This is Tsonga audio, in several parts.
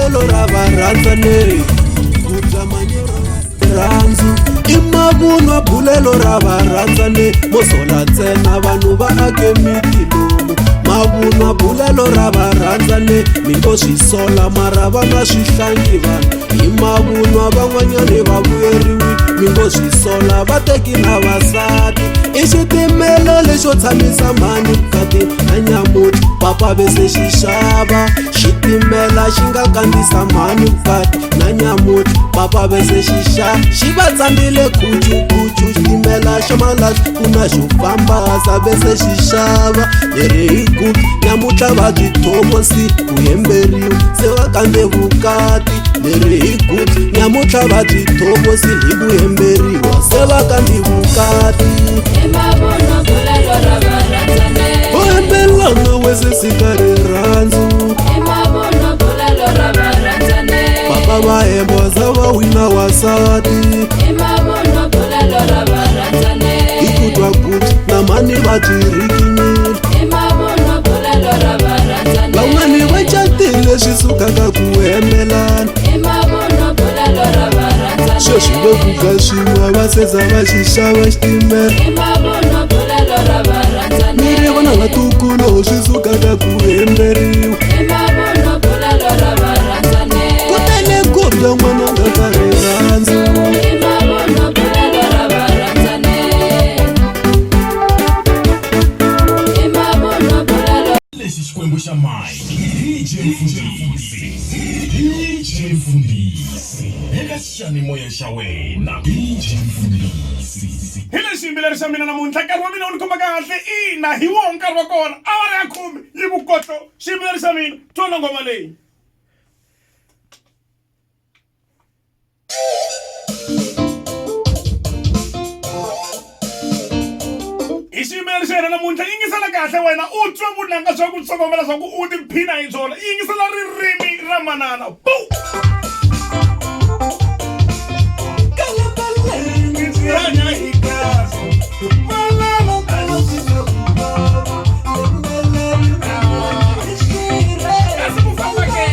Bulelo ra varhandzani ku bya manyoro rirhandzu i mavunwa bulelo ra varhandzani mo sola ntsena vanhu va ake miti lomu mavunwa bulelo ra varhandzani mi ngo swi sola mara va nga swi hlangi vanhu hi mavunwa van'wanyani va vuyeriwi mi ngo swi sola vateki na vasati i xitimela lexo tshamisa mhani vukati na nyamutlha papa vese xi xava xitimela xi nga kandzisa mhani vukati na nyamutlha papa vese xi xava xi va tsambile khuchukhuchu xitimela xa malahla ku na xo famba sa vese xi xava leri hi ku nyamutlha va byi thomosi ku hemberiwa se va kandze vukati leri hi ku nyamutlha va byi thomosi hi ku hemberiwa se va kandze vukati u hembelana wese sika rirhandzu papa va hemba za va wina wasati hi ku twa ku na mhani va byi rikinyile van'wani va catile swi sukaka ku hembelana sweswi vo guga swin'we va seza va xi xava xitimela mi ri vona vatukulu swi sukaka ku hemberiwa ku tele ku bya n'wana nga ka rirhandzu Lexi Xikwembu xa Mike DJ Mfundhisi DJ Mfundhisi eka xiyanimoya xa wena DJ Mfundhisi Hi lexi xiyimbeleri xa mina namuntlha nkarhi wa mina wu ni khoma kahle ina hi woho nkarhi wa kona awara ya khume yi ku kotlo xiyimbeleri xa mina twana nghoma leyi. Hi xiyimbeleri xa hina namuntlha yingisela kahle wena u twa vunanga bya ku tsokombela swa ku u tiphina hi byona yingisela ririmi ra manana bu Hanya hi kahle. Kasi ku famba ke.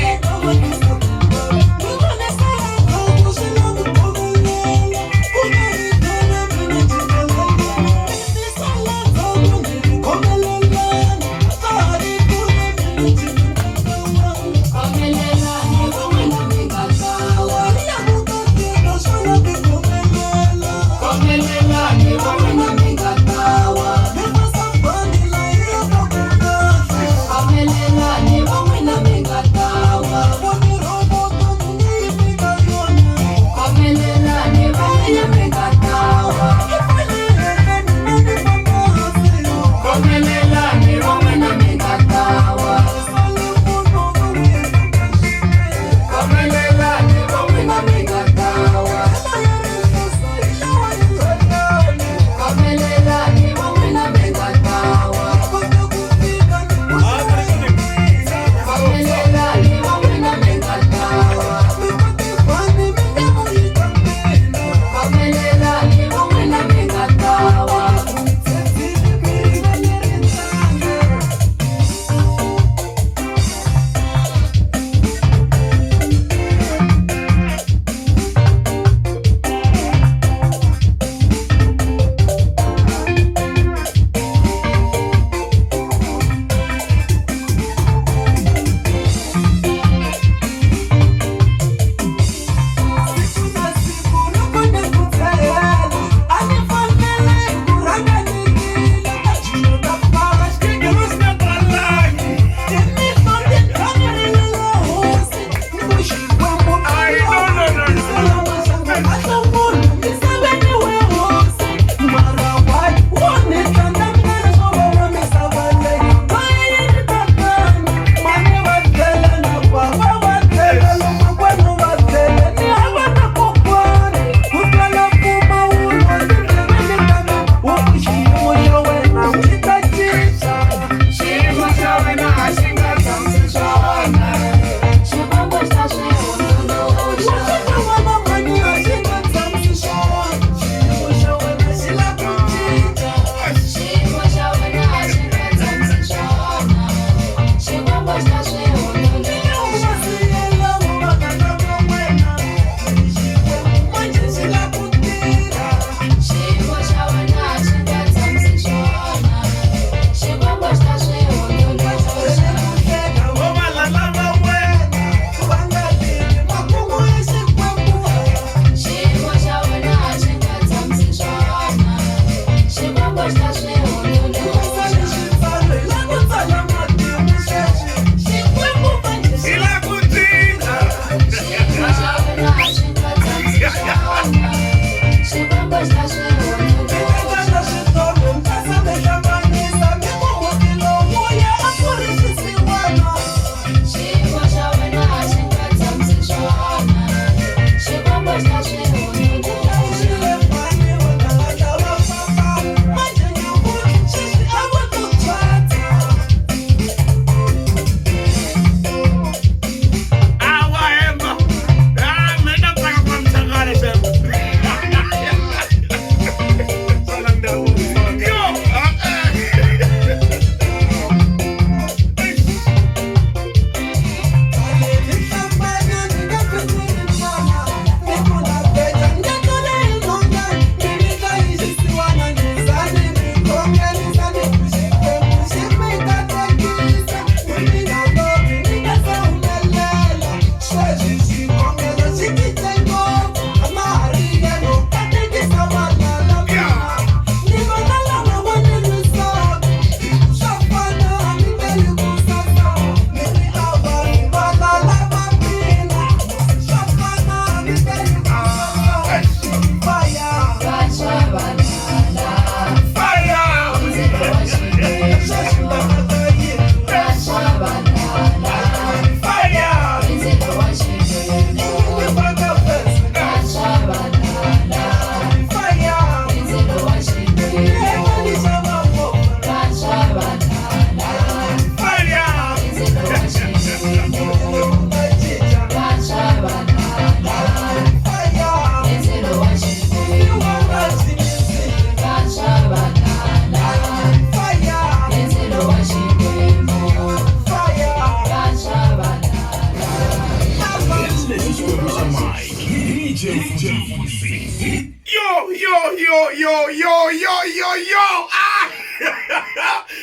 Mfundhisi. Yo yo yo yo yo yo yo yo ah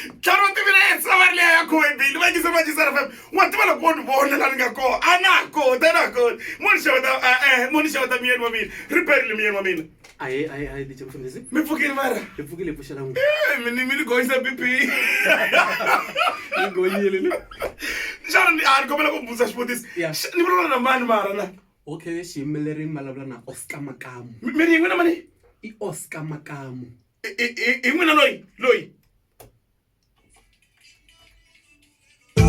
ntlhanu wa timinetse va ri leya ya khume mbili va yingisa Machisa FM wa tiva loko wo ni vona la ni nga kona a na ha koti a na ha koti mo ni xeweta eh mo ni xeweta miyeni wa mina ri perile miyeni wa mina. Ahee ahee ahee DJ Mfundhisi. Mi pfukile mara? Hi pfukile hi pfuxela n'wina. Eh, mi ni goyisa BP. Ni goyile ni. Xana ni a ni kombela ku vutisa xivutiso. Yeah. Ni vulavula na mani mara la? Okay, xiyimbeleri mi vulavula na Oscar Makamu. Mi ri n'wina mani? I Oscar Makamu. I n'wina loyi loyi. I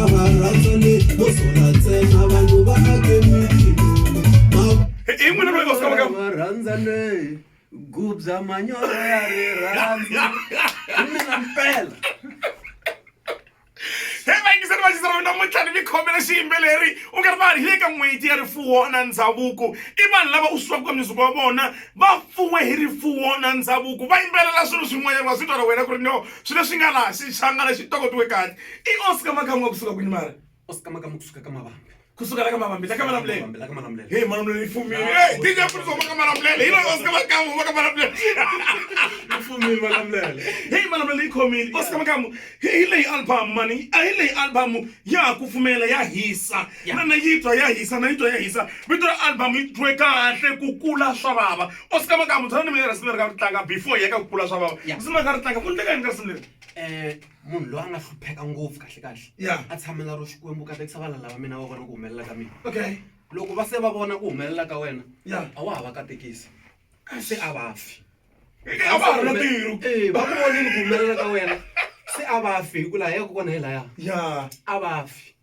n'wina loyi Oscar Makamu. Varhandzane gubza manyoro ya rirhandzu. Hi mina mpela. He vayingiseri va xisera namuntlha ni mi khomele xiyimbeleri u nga rivali hi le ka n'hweti ya rifuwo na ndhavuko i vanhu lava u swi ka music wa vona va fuwe hi rifuwo na ndhavuko va yimbelela swilo swin'wanyana wa swi twa na wena ku ri no swilo leswi nga laha xichangana xi tokotiwe kahle i Oscar Makamu wa kusuka kwini mara Oscar Makamu kusuka ka Mavambe. Kusuka la ka Mavambe la ka Malamulele. Mavambe la ka Malamulele. Hey Malamulele yi fumile. Hey DJ Mfundhisi wa ka Malamulele. Hi loyi Oscar Makamu wa ka Malamulele. Yi fumile Malamulele. Hey Malamulele yi khomile. Oscar Makamu hi leyi album mani. A hi leyi album ya kufumela ya hisa. Na na yi twa ya hisa na yi twa ya hisa. Vito ra album yi twe kahle ku kula swa vava. Oscar Makamu tshana ni mina risimu leri ka ri tlanga before ya ka ku kula swa vava. Risimu leri ka ri tlanga ku endleka yini ka risimu leri? Munhu loyi a nga hlupheka ngopfu kahle kahle Yeah. a tshamela ro Xikwembu katekisa valala va mina va vona ku humelela ka mina. Okay. Loko va se va vona ku humelela ka wena Yeah. a wa ha va katekisi se a va fi. A va ha ri na ntirho. Eh, va ku vonile ku humelela ka wena se a va fi hi ku laha yaka kona hi laya Yeah. a va fi.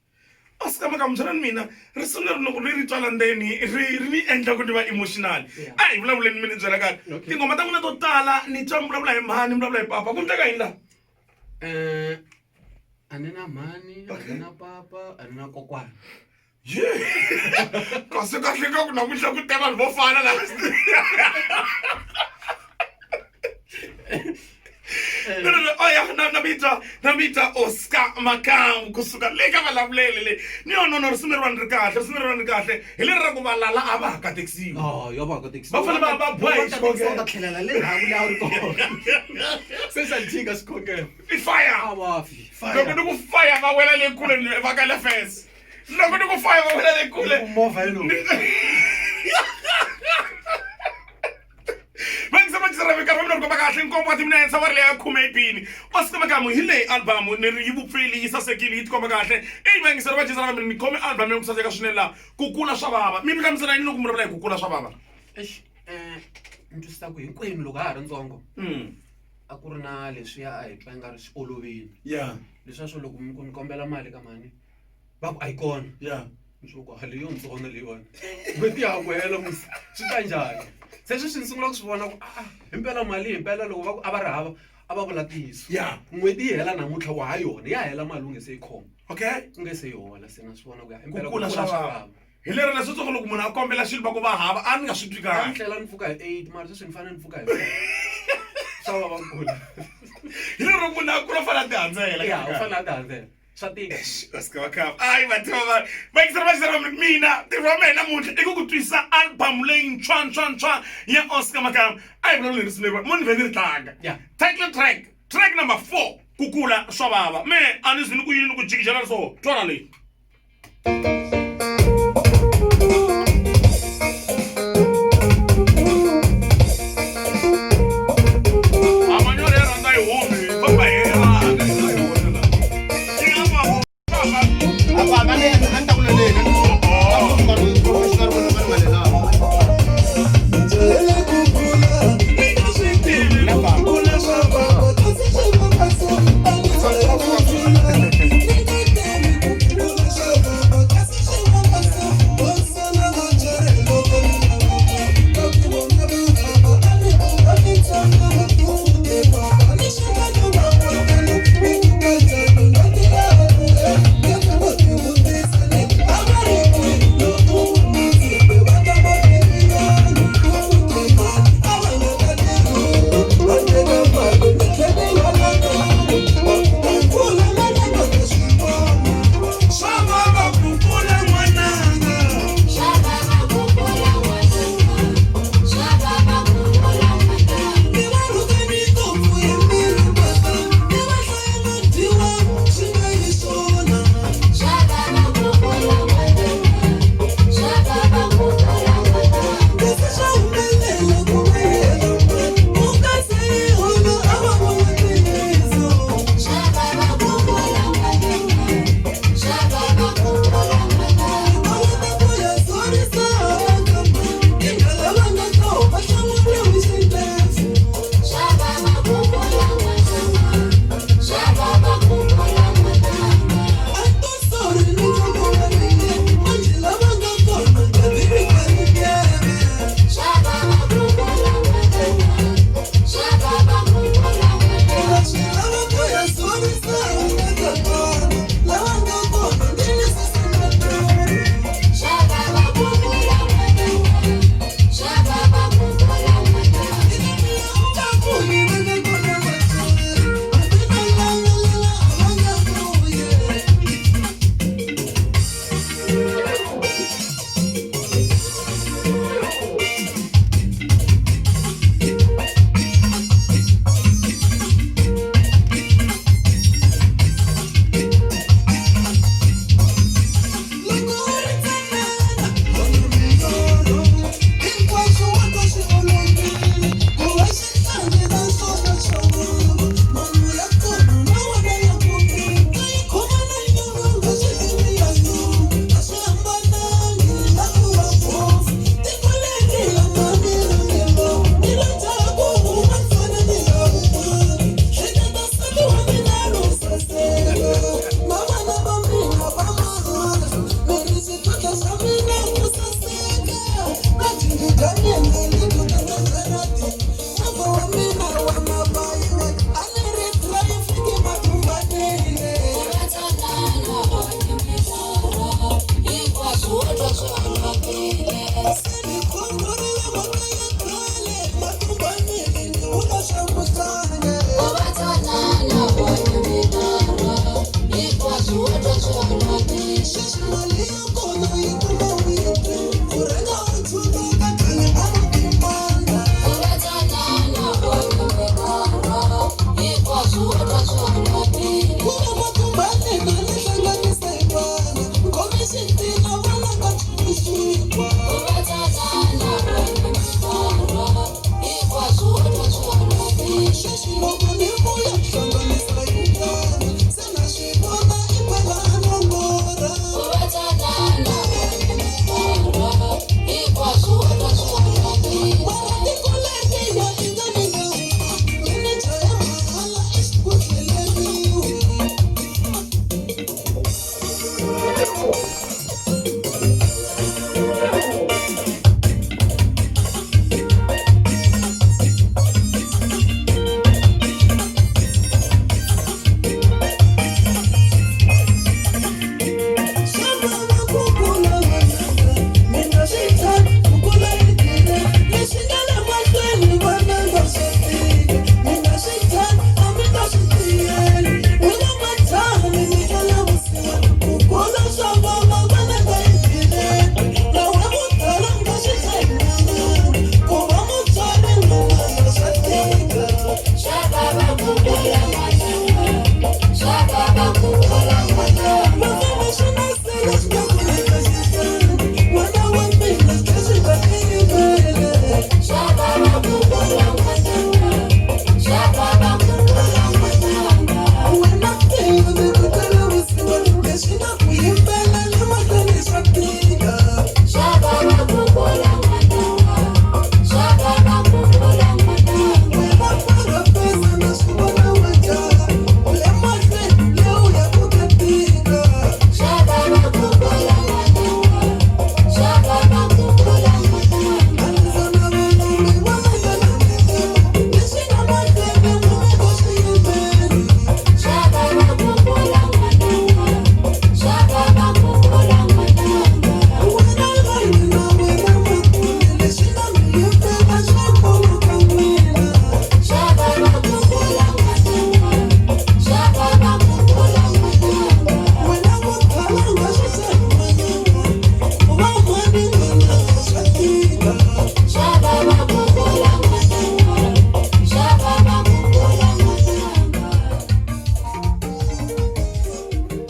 Oscar Makamu byela ni mina risimu leri loko ni ri twa la ndzeni ri ri ni endla ku ni va emotional. Yeah. A hi vulavuleni mi ni byela kahle. Okay. Tinghoma ta n'wina to tala ni twa mi vulavula hi mhani mi vulavula hi papa ku endleka yini la? A ni na mhani, a ni na papa, a ni na kokwana. Kasi kahle ka ku namuntlha ku te vanhu vo fana la. No, no, no. Oh, ya, na mi twa, na mi twa Oscar Makamu kusuka le ka Malamulele le. Ni yo no no risimu leriwani ri kahle, risimu leriwani ri kahle. Hi leri ra ku valala a va ha katekisiwi. Oh, yo va katekisiwi. Va fanele va boha hi xikhongelo. Va ta tlhelela le ndzhaku le a wu ri kona. Se xa jika xikhongelo. I fire. A va fi. Loko ni ku fire va wela le kule ni va ka le fence. Loko ni ku fire va wela le kule. Movha hi lowu. Vangisa Machisa minkarhi wa mina ri komba kahle nkombo wa timinetse wa ri leya khume yibini Oscar Makamu hi leyi album ni ri yi vupfile yi sasekile yi tikomba kahle i vayingiseri va Chisa ra ni khome album ya ku saseka swinene laha ku kula swa vava mi mi hlamusela yini loko mi vulavula hi ku kula swa vava Eish, ni twisisa ku hinkwenu loko ha ha ri ntsongo a ku ri na leswiya a hi twa i nga ri swi olovile ya leswiya swo loko mi ku ni kombela mali ka mhani va ku a yi kona ya ni swi ku hali yo ntsona leyiwani n'hweti ya ha ku hela musi swi ta njhani se sweswi ni sungula ku swi vona ku a himpela mali himpela loko va ku a va ri hava a va vula ntiyiso Ya. n'hweti yi hela namuntlha wa ha yona ya hela mali u nge se yi khoma okay u nge se yi hola se na swi vona ku ya ku himpela kula swa vava hi lero leswitsongo loko munhu a kombela xilo va ku va hava a ni nga swi twi a kahle ni tlhela ni pfuka hi 8 mara sweswi ni fanele ni pfuka hi 4 swa vava ku kula hi lero munhu a kula fanele a tihandzela ya u fanele a tihandzela swa tika Oscar Makamu ayi vativa va vayingiseri va xisera mina ntirho wa mina namuntlha i ku ku twisa album leyintshwa ntshwa ntshwa ya Oscar Makamu a hi vulavuli hi risimu leri mo ni vhe ni ri tlanga Yeah. title track track number 4 ku kula swa vava me a ni zi ni ku yini ni ku jikijela so twana leyi Amanyoro ya rhandza yi humi famba hi rhanga hi yona la.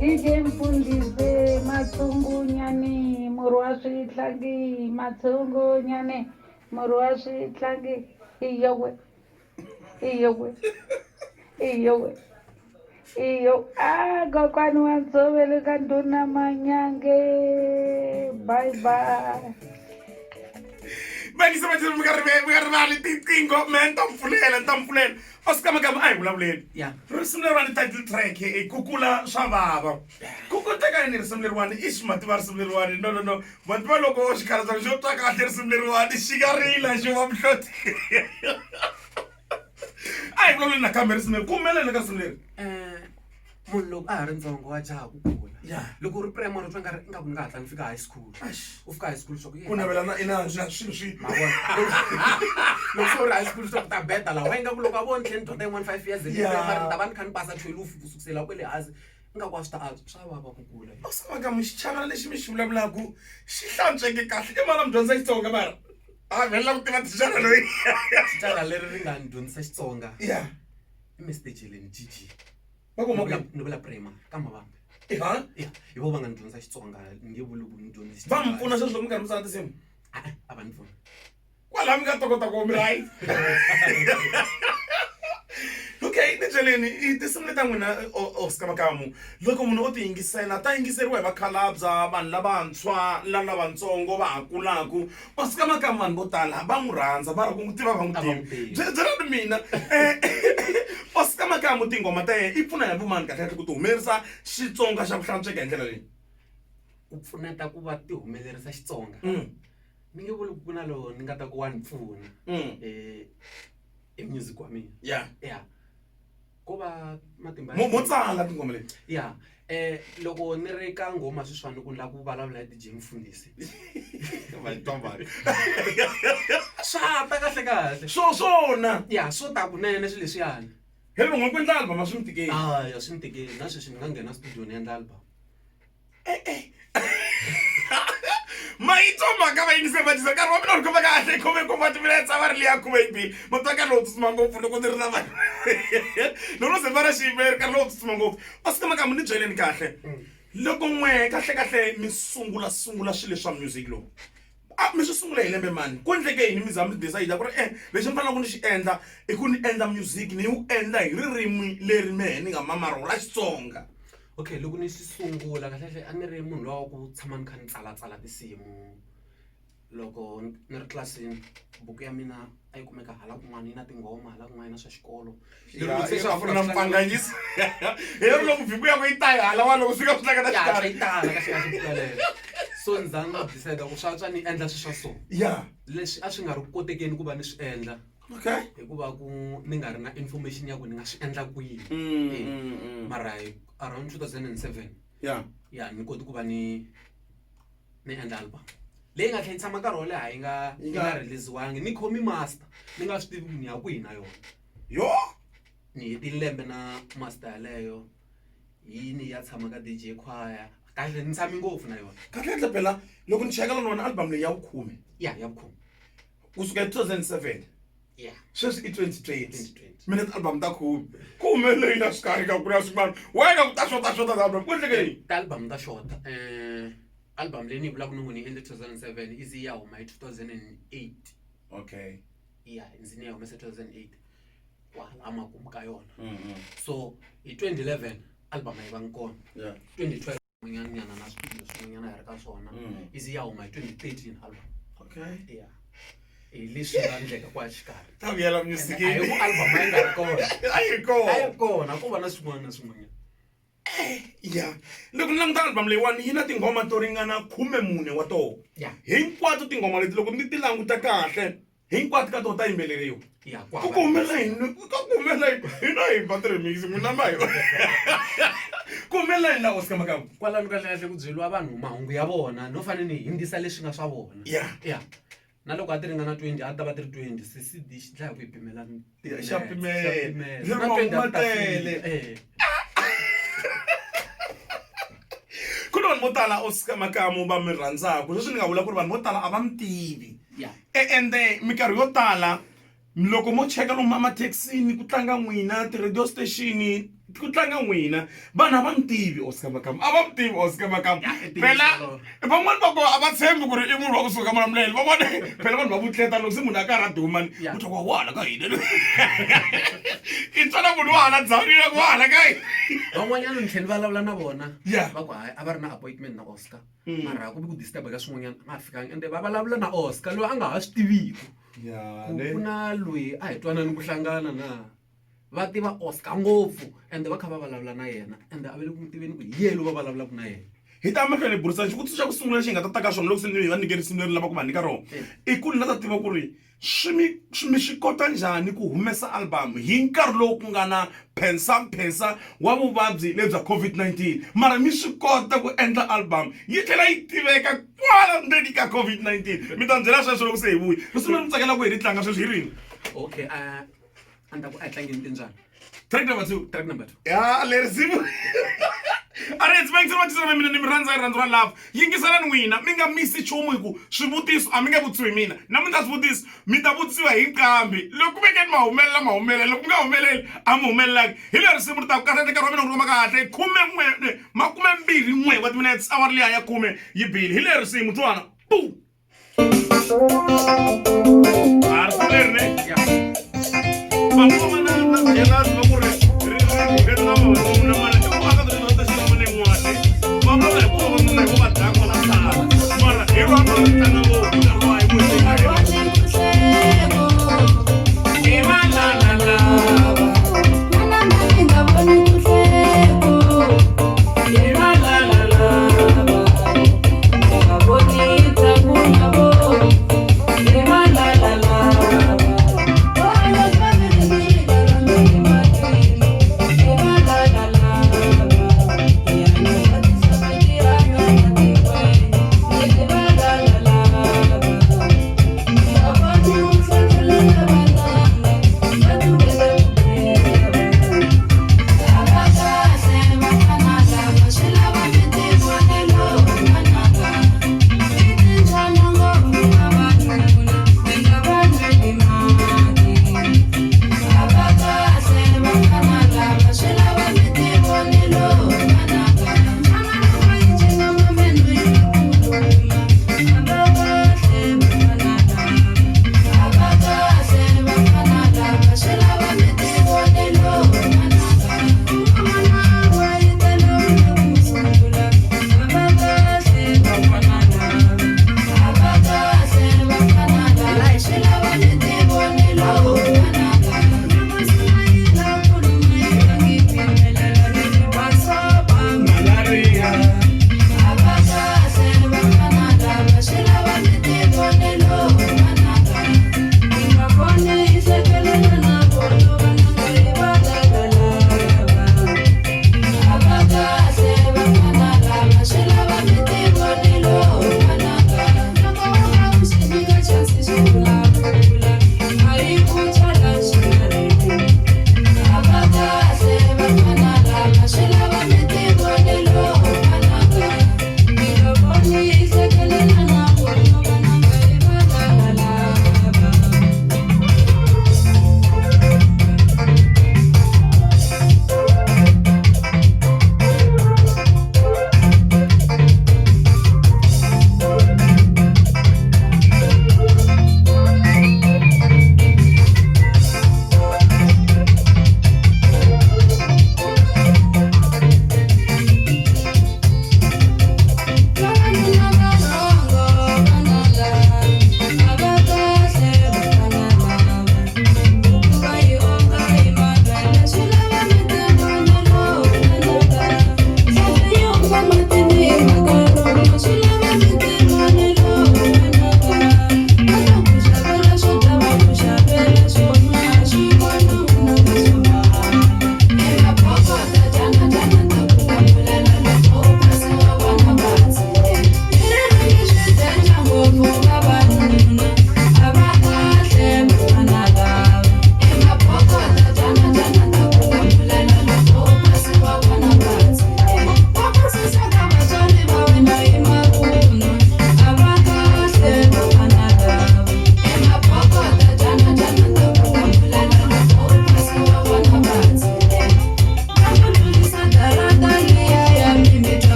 DJ Mfundhisi Matshungunyani murhi wa swihlangi Matshungunyani murhi wa swihlangi iyowe iyowe iyowe iyo a kokwani wa ntshovelo ka ndhuna Manyange bye bye. Vangisa va mi nga mi nga rivali tinqingho me ni ta mi pfulela ni ta mi pfulela Oscar Makamba a hi vulavuleni Yeah. risimu leriwani title track i kukula swa vava ku koteka yini risimu leriwani i xi mativa risimu leriwani no no no mativa loko xikhalabya xo twa kahle risimu leriwani xi nga rila xo va mihloti a hi vulavuleni nakambe risimu leri ku humelela ka risimu leri Eh, munhu loko a ha ri ntsongo wa jaha ku kula Yeah. loko u ri primary u twa nga ri ingaku ni nga hatla ni fika high school u fika high school swa ku ku navela na ina na swilo swi Ma vona? loko se u ri high school swa ku ta beta laha wa ingaku loko a vo ni tlhe ni dyondza yin'wana 5 years le Yeah. primary ni ta va ni kha ni pasa 12 ku sukusela kwele hansi ingaku a swi ta antswa swa vava ku kula Oscar Makamu xichangana lexi mi xi vulavulaka xi hlantsweke kahle i mara mi dyondza Xitsonga mara a vhela ku tiva thicara loyi thicara leri ri nga ni dyondzisa Xitsonga ya i Mr Jeleni GG va kuma kwihi ni vula primary ka Mavambe ha ya hi vo va nga ni dyondzisa Xitsonga ni nge vuli ku ni dyondzisa va mi pfuna sweswi loko mi karhi mi tsala tinsimu a a va ni pfuna kwalaha mi nga tokota ku mi right okay ni byeleni i tinsimu leti ta n'wina Oscar Makamu loko munhu o ti yingisela ta yingiseriwa hi vakhalabya vanhu lavantshwa na lavatsongo va ha kulaku Oscar Makamu vanhu vo tala va n'wi rhandza va ri ku n'wi tiva va n'wi A va n'wi tivi tivi. byelani mina Oscar Makamu tinghoma ta yena i pfuna hi vumani kahle kahle ku ti humelerisa Xitsonga xa ku hlantsweka hi ndlela leyi. Ku pfuneta ku va ti humelerisa Xitsonga ni nge vuli ku na lowo ni nga ta ku wa ni pfuna i music wa mina. Ya, ko va matimba. Mo tsala tinghoma leti? Ya, loko ni ri ka nghoma sweswiwani ku ni lava ku vulavula hi DJ Mfundhisi, swa ta kahle kahle. Swo swona. Ya, swo ta kunene swilo leswiyani. Hi rin'we ku endla album a swi mi tikeli? Hayi, swi ni tikeli. Na sweswi ni nga nghena studio ni endla album. Mayitwa mhaka va yingise va dyisa nkarhi wa mina wu khoma kahle, khome khome wa timinetse a va ri liya khume yi bile mutwa nkarhi lowu tsutsuma ngopfu loko ni ri na vanhu loko no ze va ra xiyimeri nkarhi lowu tsutsuma ngopfu. Oscar Makamu, ni byeleni kahle, loko n'we kahle kahle mi sungula sungula swilo leswa music lowu, a mi swi sungula hi lembe mani? Ku endleke yini mi za mi decide ku ri lexi ni faneleke ni xi endla i ku ni endla music, ni wu endla hi ririmi leri mehe ni nga mama rona ra Xitsonga? Okay, loko ni swi sungula kahlekahle a ni ri munhu luya wa ku tshama ni kha ni tsalatsala tinsimu. Loko ni ri tlilasini, buku ya mina a yi kumeka hala kun'wana yi na tinghoma, hala kun'wana yi na swa xikolo. Na mpfanganyisi hi lero loko buku yakwe yi ta yi hala wa loko swi fika swi hlangana. Ya hatla yi tala kahle kahle buku yaleyo. So ni za ni decide ku swa antswa ni endla swilo swa so. Leswi a swi nga ri ku kotekeni ku va ni swi endla hikuva ku ni nga ri na information ya ku ni nga swi endla kwihi. Mara hi around 2007, ya, ni kote ku va ni endla album leyi nga tlhela yi tshama nkarhi wo leha yi nga release-wangi. Ni khomi master, ni nga swi tivi ku ni ya kwihi na yona. Yo. Ni hetile lembe na master yaleyo, yini ya tshama ka DJ Choir. Kahle ni tshami ngopfu na yona. Kahle kahle phela loko ni cheka lona album leyi ya vukhume. Ya vukhume. Kusuka hi 2007. Ya. Sweswi i 2020. 2020. Mina ti-album ta khume ku humelele yini? A swikarhi ka ku na swin'wana wena ku ta xota xota ti-album, ku endleke yini? Ti-album ta xota. Album leyi ni yi vulaka ni ngo ni yi endle 2007, izi ya huma hi 2008. Ya, ndzi ni ya humesa 2008 kwala makumu ka yona. So hi 2011 album a yi vangi kona. 2012 nyana na studio swin'wanyana hi ri ka swona, izi ya huma hi 2013 album. Ya, hi leswi nga endleka kwa xikarhi. Ta vuyela music. A hi ku album a yi nga ri kona. A yi kona. A yi kona, ko va na swin'wana na swin'wanyana. Ya, loko ni languta album leyiwani yi na tinghoma to ringana 14 wa toho. Hinkwato tinghoma leti loko ni ti languta kahle, hinkwato ka toho ta yimbeleriwa. Ya. Ku humelela yini? Ka ku humelela yini? Hina hi ba ti-remix, n'wina ma hi ku humelela yini la, Oscar Makamu? Kwalano kahle kahle ku byeriwa vanhu mahungu ya vona, no fanele ni hindzisa leswi nga swa vona. Ya, na loko a ti ringana 20, a ti ta va ti ri 20. Se CD xi dlaya ku yi pimela. Ya, xa pimela. Pimela. Lero Na 20 a ti ta mahungu ma tele. fika. Ku na vanhu vo tala, Oscar Makamu, va mi rhandzaka. Sweswi ni nga vula ku ri vanhu vo tala a va mi tivi. Ende minkarhi yo tala loko mo cheka lomu emathekisini ku tlanga n'wina, ti-radio station ku tlanga n'wina, vanhu a va mi tivi Oscar Makamu, a va mi tivi Oscar Makamu. Ya, i ntiyiso Phela lolo. Van'wani va kona a va tshembi ku ri i munhu wa kusuka Malamulele. Van'wani phela vanhu va vutleta loko se munhu a karhi a duma ni u twa ku wa hala ka hina, i twa na munhu wa hala dzawini wa hala ka hina. Van'wanyana ni tlhela ni vulavula na vona, va ku hayi, a va ri na appointment na Oscar, mara ku vi ku disturb ka swin'wanyana, a nga ha fikangi. Ende va vulavula na Oscar loyi a nga ha swi tiviku ku ku na loyi a hi twanani ku hlangana na va tiva Oscar ngopfu, ende va kha va vulavula na yena, ende a va le ku n'wi tiveni ku hi yena loyi va vulavulaka na yena. Hi ta mahlweni hi burisana. Xivutiso xa ku sungula lexi hi nga ta ta ka xona loko se ni va nyike risimu leri lavaka ku va nyika rona i ku ni la ta tiva ku ri swi mi swi kota njhani ku humesa album hi nkarhi lowu ku nga na phensa wa vuvabyi lebya COVID-19, mara mi swi kota ku endla album yi tlhela yi tiveka kwala ndzeni ka COVID-19. Mi ta ni byela sweswo loko se hi vuya. Risimu leri mi tsakelaka ku hi ri tlanga sweswi hi rini? Okay, a ni ta ku a hi tlangeni Timbyana. Track number 2. Track number 2. Ya, leri risimu a ri hetsi vayingiseri va tisela. Mina ni mi rhandza hi rirhandzu ra love. Yingiselani n'wina, mi nga misi nchumu hi ku swivutiso a mi nge vutisiwi hi mina namuntlha. Swivutiso mi ta vutisiwa hi nqambi. Loko ku vekeni ma humelela, ma humelela. Loko ku nga humeleli, a mi humelelaki. Hi leri risimu ri ta ku kahle. Nkarhi wa mina wu ri kahle 11, 21 wa timinetse, awara liya ya 10 yi bile. Hi leri risimu twana pu a risimu leri ne van'wana na jealous va ku ri ri ri ri na vavanuna, mara i ku aka tinhonga ta xin'wana yin'wana va vulavula hi ku vavanuna hi vo va dlaya kwala sala, mara hi rona ri tlanga ngopfu nkarhi wa hi ku hi.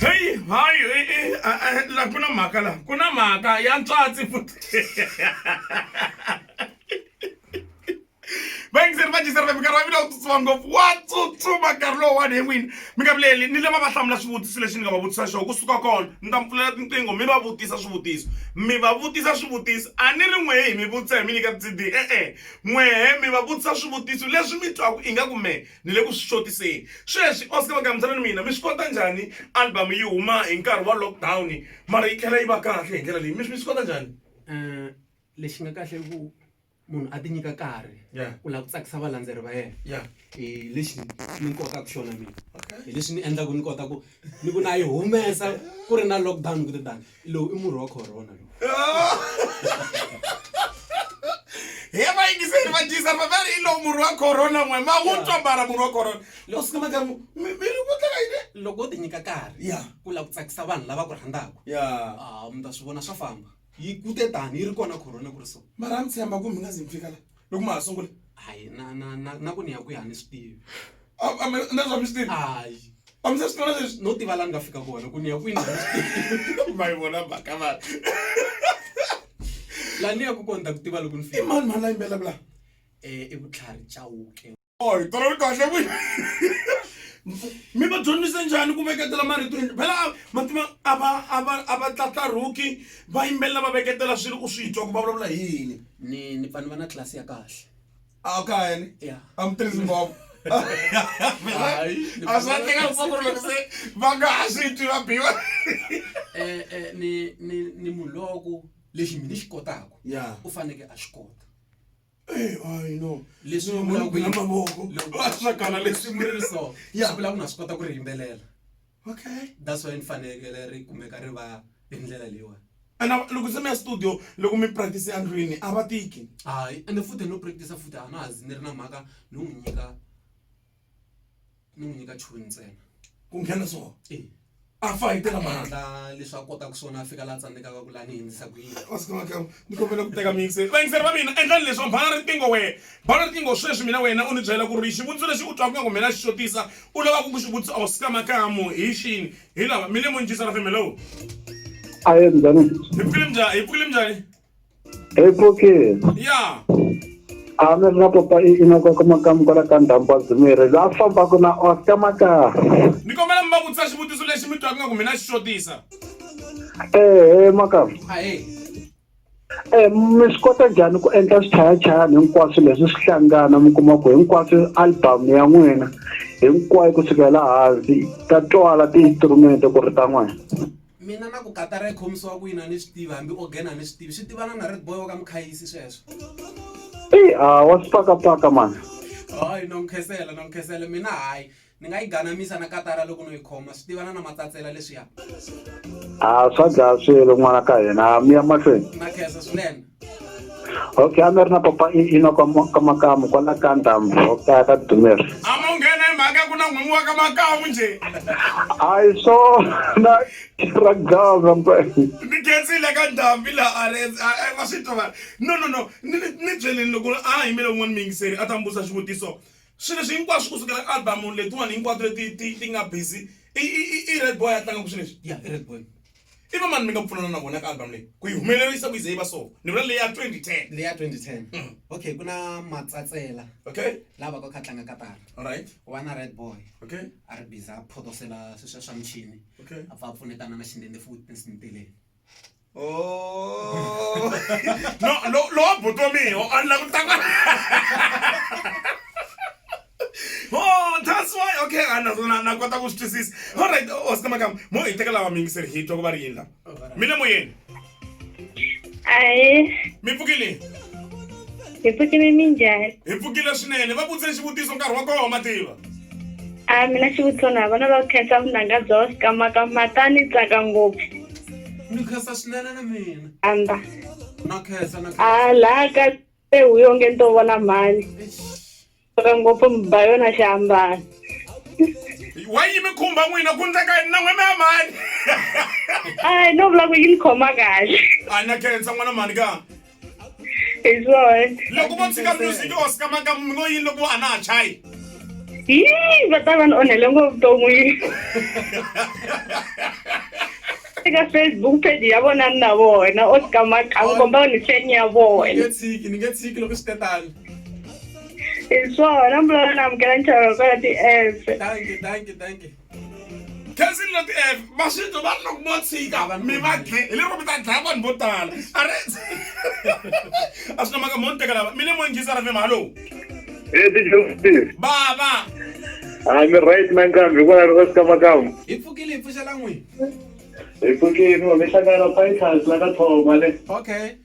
Heyi hayi la ku na mhaka la ku na mhaka ya ntswatsi futhi vayingiseri va jiseri minkarhi wa mina wu tsutsuma ngopfu wa tsutsuma nkarhi lowuwani he n'wini mi nga vileli ni lava va hlamula swivutiso leswi ni nga va vutisa xona kusuka kona ni ta mi pfulela tinqingho mi va vutisa swivutiso mi va vutisa swivutiso a ni ri n'wehe hi mi vutisa hi mi nyika ti-C_D e-e n'wehe mi va vutisa swivutiso leswi mi twaku ingaku me ni le ku swi xotiseni sweswi Oscar Makamisana ni mina mi swi kota njhani album yi huma hi nkarhi wa lockdown mara yi tlhela yi va kahle hi ndlela leyi mi swi kota njhani Lexi nga kahle i ku munhu a ti nyika nkarhi ku lava ku tsakisa valandzeri va yena hi lexi ni kotaka xona mina hi leswi ni endlaku ni kota ku ni ku na yi humesa ku ri na lockdown ku tani lowu i murhi wa corona lowu. He vayingiseri va dyisa va va ri i lowu murhi wa corona n'we ma wu twa mara murhi wa corona loko swi ka mi mi ri ku tlanga yini loko u ti nyika nkarhi ku lava ku tsakisa vanhu lava ku rhandzaka a mi ta swi vona swa famba yi ku te tani yi ri kona corona ku ri so mara a mi tshemba ku mi nga ze mi fika la loko ma ha sungula hayi na na na na ku ni ya kwihi a ni swi tivi na swa mi swi tivi hayi a mi se swi tiva leswi no tiva la ni nga fika kona ku ni ya kwini a ni swi tivi ma yi vona mhaka vanhu la ni yaku kona ni ta ku tiva loko ni i fika mani mani la yimbelelaka la i vutlhari Chauke Oh, tolo ri kahle n'wina mi va dyondzise njhani ku veketela marito phela matima a va a va a va tlatlarhuki va yimbelela va veketela swilo u swi twa ku va vulavula hi yini ni ni pfa ni va na tlilasi ya kahle a kaya ni ya a mi tirhisi ngopfu Hayi, ni a swi endleka leswaku ri loko se va nga ha swi twi va biwa Ni ni ni munhu lowa ku lexi mina ni xi kotaka ya u fanekele a xi kota Eh, I know. Leswi No, vulaka munhu yini? mavoko. Loko- Ah, swa kala leswi. Risimu ri ri so Yeah. swi vula ku na swi kota ku ri yimbelela Okay. that's why ni fanekele ri kumeka ri va hi ndlela leyiwani And loko se mi ya studio loko mi practice endlwini a va tiki. Hayi ende futhi no practice futhi a na ha zi ni ri na mhaka no n'wi nyika ni n'wi nyika tune ntsena Ku nghena so. E A fayitela mara. Endla leswi a kotaka swona a fika laha a tsandzekaka ku laha ni hundzisa ku yini. Oscar Makamu, ni kombela ku teka mixer. Vayingiseri va mina endlani leswi bana riqingho wehe. Bana riqingho sweswi mina wena u ni byela ku ri xivutiso lexi u twaka nga ku mina xi xotisa u lavaka ku xi vutisa Oscar Makamu hi xini. Hi lava mi le Monjisa ra FM hello. Aye njhani? Hi pfukile njhani? Hi pfukile njhani? Hi pfukile. Ya. A ni ri na papa i Inoka ka Makamu kwala ka ndhambu wa Dzumeri la fambaka na Oscar Makamu. Ni kombela mi va vutisa xivutiso lexi mi twaka nga ku mina xi xotisa. Ehe Makamu. Ahee. Eh mi swi kota njhani ku endla swichayachayani hinkwaswo leswi swi hlangana mi kuma ku hinkwaswo album ya n'wina hinkwayo kusukela laha hansi ta twala ti-instrument ku ri ta n'wina? Mina na ku katara yi khomisiwa ku yini a ni swi tivi hambi organ a ni swi tivi swi tivana na red boy wa ka Mukhayisi sweswo. Eyi a wa swipakapaka mani. Hayi no nkhensela no nkhensela mina hayi ni nga yi ganamisa na katara loko no yi khoma swi tivana na matsatsela leswiya. A swa dlaya swilo n'wana ka hina mi ya mahlweni. Na khensa swinene. Okay a mi ri na papa i Enoch ka Makamu kwala ka Ndhambo kaya ka Dumeri. A mo nghena hi mhaka ya ku na n'winyi wa ka Makamu njhe. A hi swona ra gaza mpela. Ni khensile ka Ndhambi la a ri va swi twa vanhu. No no no ni ni byeleni loko a yimele un'wana muyingiseri a ta mi vutisa xivutiso swilo leswi hinkwaswo kusukela ka album letiwani hinkwato leti ti ti nga busy i i i Red Boy a tlangaka swilo leswi. Ya i Red Boy. I va mani mi nga pfunana na vona ka album leyi ku yi humelerisa ku yi ze yi va so? Ni vula leyi ya 2010. Leyi ya 2010. Okay, ku na Matsatsela. Okay. Lava ka kha tlanga katara. All right. Wa na Red Boy. Okay. A ri busy a phodosela sweswiya swa michini. Okay. A pfa a pfunetana na Xindende futhi Nsinteleni. Oh. No, lo lo buti wa mina a ni la ku tlanga. Oh, that's why. Okay, a na na na kota ku swi twisisa. All right, Oscar Makam, mo hi teka lava miyingiseri hi twa ku va ri yini lava. Mi le moyeni. Ahee, Mi pfukile? hi pfukile minjhani? Hi pfukile swinene. Va vutise xivutiso nkarhi wa kona ma tiva. A mina xivutiso na vona va khensa vunanga bya Oscar Makama ta ni tsaka ngopfu. Ni khensa swinene na mina. Anda. Na khensa na khensa. A laha ka pewu yo nge ni to vona mhani. Tsaka ngopfu mi ba yona xihambano. Wa yi mi khumba n'wina ku ndleka yini na n'we mi ya mhani. A no vula ku yi ni khoma kahle. A na khensa n'wana mhani ka. Hi swona. Loko vo tshika music Oscar Makamu mi ngo yini loko a na ha chayi? Yi va ta va ni onhele ngopfu vuton'wini. Eka Facebook page ya vona ni na vona Oscar Makamu komba ni fan ya Ni vona. nge tshiki, ni nge tshiki loko swi te tano. Hi swona mbulana na amukela nxavo kwala ti-app. Thank you, thank you, thank you. Khensini na ti-F va swi twa va ri loko mo tshika mi va dle hi lero mi ta dlaya vanhu vo tala a ri a swi na mhaka mo ni teka lava mi le mo yingisa ra fm hallo. Hey, DJ Mfundhisi. Bava. Ah, mi right na nkambi hikwalaho Oscar Makamu. Hi pfukile hi pfuxela n'wini. Hi pfukile mi hlangana Pythons la ka Thoma ne. Okay.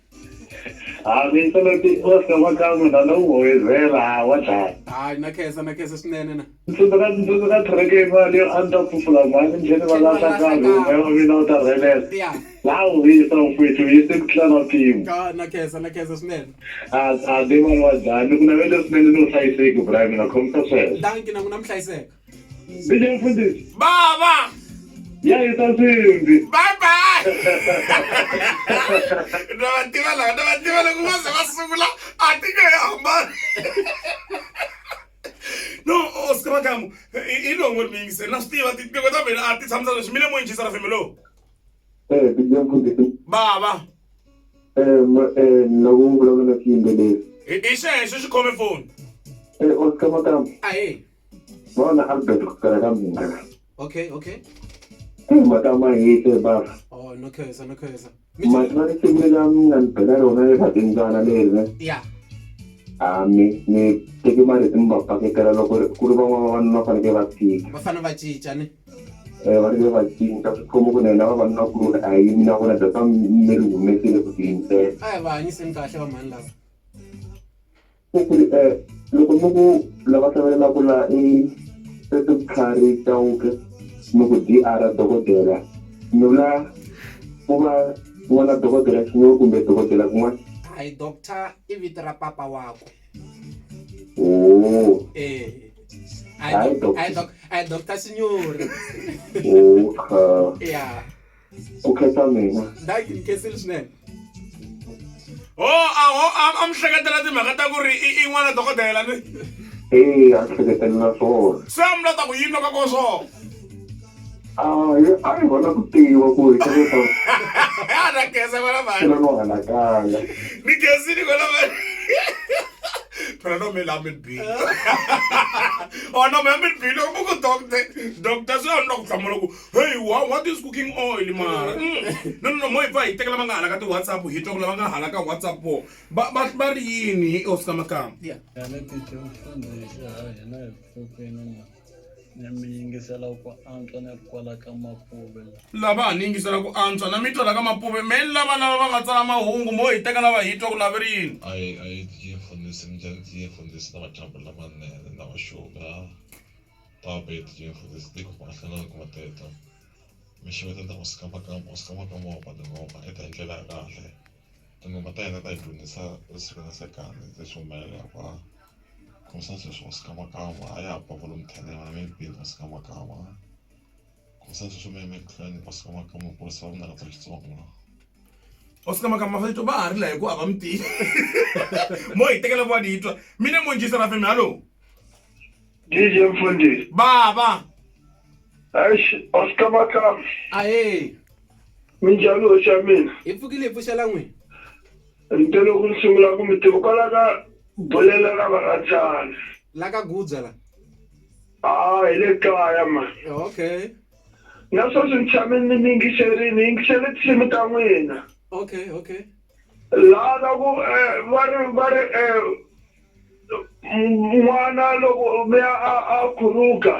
Ah, mi soloti Oscar Makamu na no hoyizela ha wa dlaya. Hayi na khensa na khensa swinene na. Tsundzuka tsundzuka track yin'wana yo a ni ta phufula mhani ni tlhela va lahla nkambi moya wa mina wu ta rhelela. Yeah. Laha u hisa mfowethu u hise ku tlula na mpimo. Ka na khensa na khensa swinene. A a ni mani wa dlaya ni ku navele swinene ni u hlayiseki bra mina khomisa sweswo. Dankie na n'wina mi hlayiseka. DJ Mfundhisi. Bava. Ya hisa nsimbi. Bye bye. Na va tiva lava na va tiva loko va ze va sungula a ti nge hambani. No, Oscar Makamu, i lowu mi yingiseli na swi tiva tinqingho ta mina a ti tshamisa leswi mi le moyeni chisa ra feme lowu. Eh, DJ Mfundhisi. Bava. Eh, eh, loko u vulavula na xiyimbeleri. I xexo xi khome foni. Eh, Oscar Makamu. Ahee. Vona Albert ku kala ka mina. Okay, okay. Eh, Makama hise bava. Oh, no khensa no khensa. Mati va risimu leri mi nga ni bela rona le vatindzana leri ne. Yeah. A mi mi teki marito mi va paketela loko ku ri van'wana vavanuna va fanekele va tshika. Va fanele va cinca ne. Eh, va ri va cinca swi khoma ku na hina vavanuna a hi yimi na vona that's why mi ri humesile ku tiyimisela. A hi va hanyiseni kahle va mhani lava. Ku ku eh loko mi ku lava hlavelelaka la i Sesi Vutlhari Chauke mi ku DR dokodela mi vula ku va n'wana dokodela Xinyowe kumbe dokodela kun'wana? Hayi doctor i vito ra papa wakwe. Oh. Eh. Hayi doctor. Hayi doc, hayi doctor Xinyori. Okay. Yeah. Ku khensa mina. Dankie ni khensile swinene. Oh, aho a mi hleketela timhaka ta ku ri i n'wana dokodela ni. Eh, a hleketelela swona. Se a mi la ta ku yini loko a ko swona? A a hi vona ku tiva ku hi hleketa. A na khensa n'wana mhani. Phela no halakala. Ni khensile n'wana mhani. Phela no me la mi bile. Oh no me mi bile ku ku doctor doctor se a ni la ku hlamula ku hey wow what is cooking oil mara mm. no no no mo hi pfa hi tekela va nga hala ka ti-whatsapp hi twa ku lava nga hala ka whatsapp vo va va va ri yini hi oscar makamba yeah ya le titwi mfundhisi ha hina hi pfukini ma ni mi yingisela ku antswa ni ri kwala ka mapuve la lava ha ni yingisela ku antswa na mi twa la ka mapuve me ni lava lava va nga tsala mahungu mo hi teka lava hi twa ku lava ri yini ayi ayi DJ mfundhisi minjhani DJ mfundhisi na madyambu lamanene na maxuka Ta be DJ mfundhisi tiko kahle na loko teto mi xeweta ta Oscar Makamu Oscar Makamu wa ba tinghoma i ta hi ndlela ya kahle tinghoma ta yena ta hi dyondzisa siku na sekani leswi humelelaka khomisani sweswi Oscar Makamu a ya ha ba volume 10 ya wena mi yi bini Oscar Makamu khomisani sweswi mi emahlweni Oscar Makamu kurisa vunanga bya Xitsonga. Oscar Makamba va va ha ri la hi ku a va mi tivi mo hi tekela vo ni twa mina mo njhisa ra femi hallo DJ Mfundhisi. Baba. Eish, Oscar Makamba. Ahee. Minjhani hosi ya mina? Hi pfukile hi pfuxela n'wina. Ni tele ku ni sungula ku mi tiva kwala ka bulela ra varhandzani. La ka Gudza la. Ah, hi le kaya ma. Okay. Na sweswi ni tshame ni mi yingiserile, ni yingisele tinsimu ta n'wina. Okay, okay. Laha ka ku va ri va ri n'wana loko mi ya a a khuruka.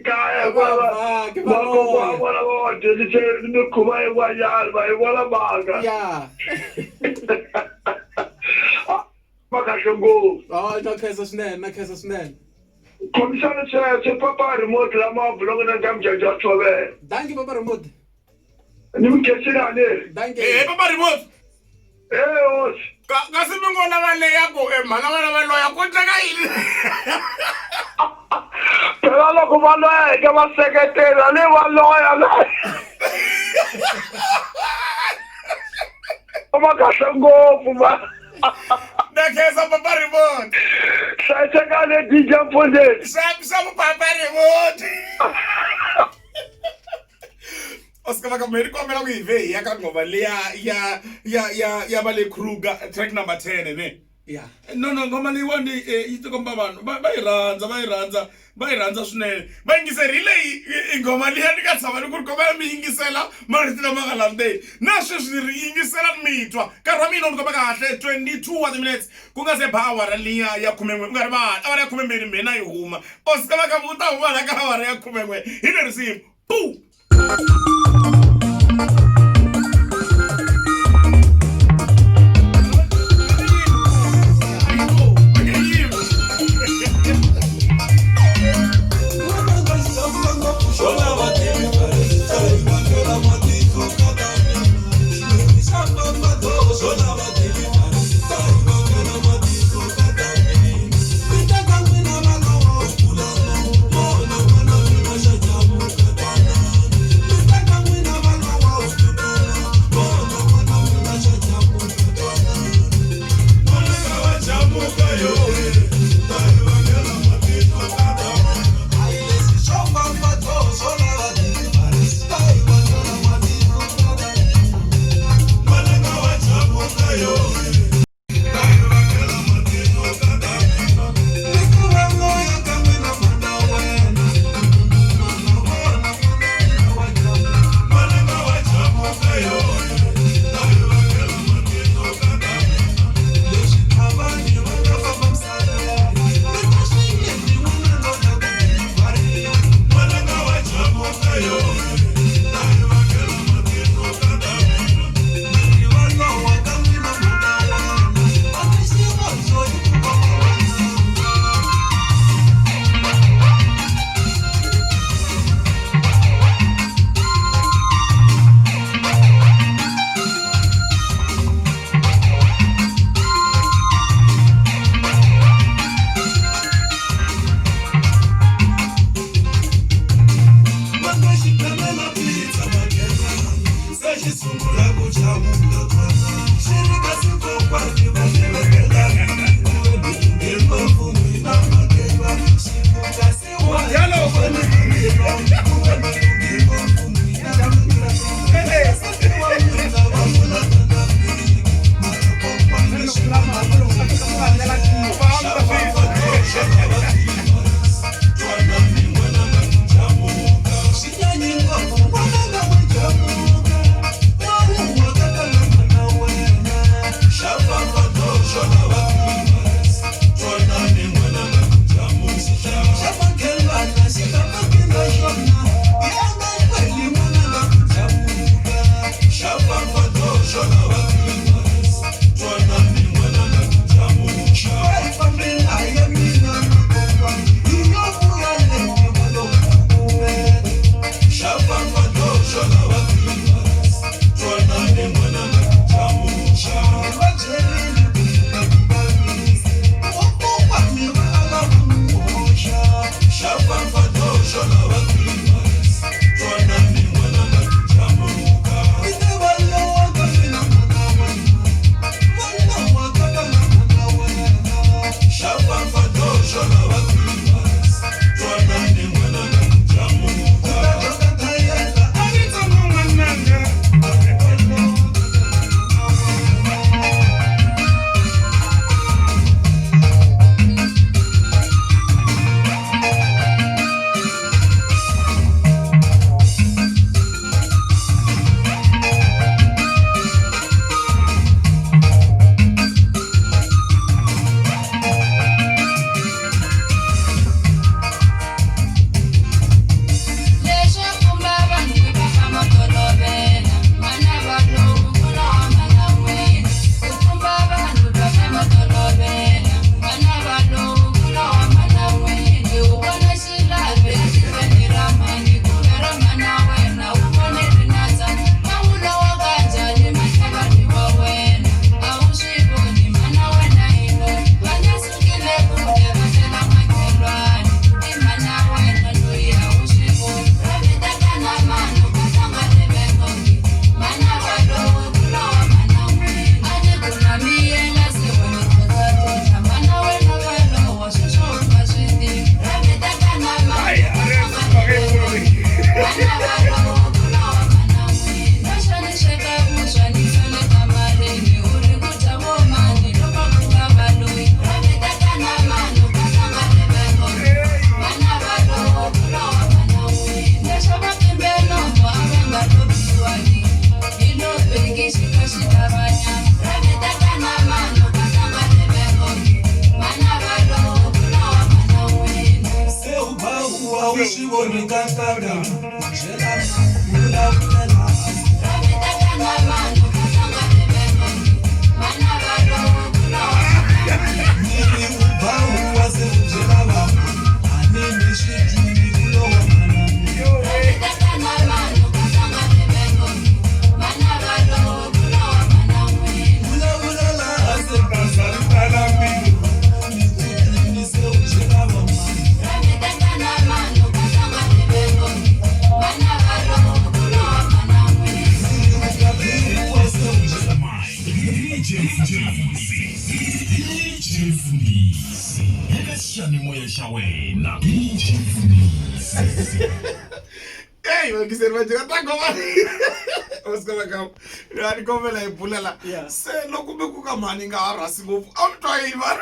Kaya va vakokwana vona va va dyondzise mikhuva yin'wanyana va yi vona mhaka. Yeah. Va kahle ngopfu. Oh, na khensa swinene, na khensa swinene. Khomisani sweswo papa remote lama buloko na ka mujanja wa tshovela. Dankie papa remote. Ni mi khensile Dankie. Eh papa remote. Eh hosi. Ka kasi mi ngo lava le ya ku eh mhana vana va loya ku endleka yini? Phela loko va loya hi ka va seketela le va loya la. Va kahle ngopfu va. Na khensa papa remote. Hlayisekani DJ Mfundhisi. Xavu xavu papa remote. Oscar Makambe ni kombela ku hi vhe hi ya ka nghoma liya ya ya ya ya va le Kruger track number 10 ne. Yeah. No no nghoma leyiwani yi tikomba vanhu va va yi rhandza va yi rhandza va yi rhandza swinene va yingiseri hi leyi i nghoma liya ni nga tshama ni ku ri kombela mi yingisela marito lama nga landzeni na sweswi ni ri yingisela mi twa nkarhi wa mina wu ni komba kahle 22 wa ti-minutes ku nga se ba awara liya ya khumen'we u nga rivali awara ya khumembirhi mina yi huma Oscar Makamu u ta huma la ka awara ya khumen'we hi le risimu pu wu swi voni kakaka byela vulavulela Miri u ba huwa se u byela vanhu a ni mi swi twini ku lowa manana. Vulavulela se baza ri tala mbilu ni ku twini se u byela van'wana. DJ Mfundhisi DJ Mfundhisi eka xiyanimoya xa wena DJ Mfundhisi Hey, vayingiseri va jika ta goma Oscar Makam a ni kombela hi bula la Yeah. se loko mi ku ka mhani nga ha rhasi ngopfu a mi twa yini va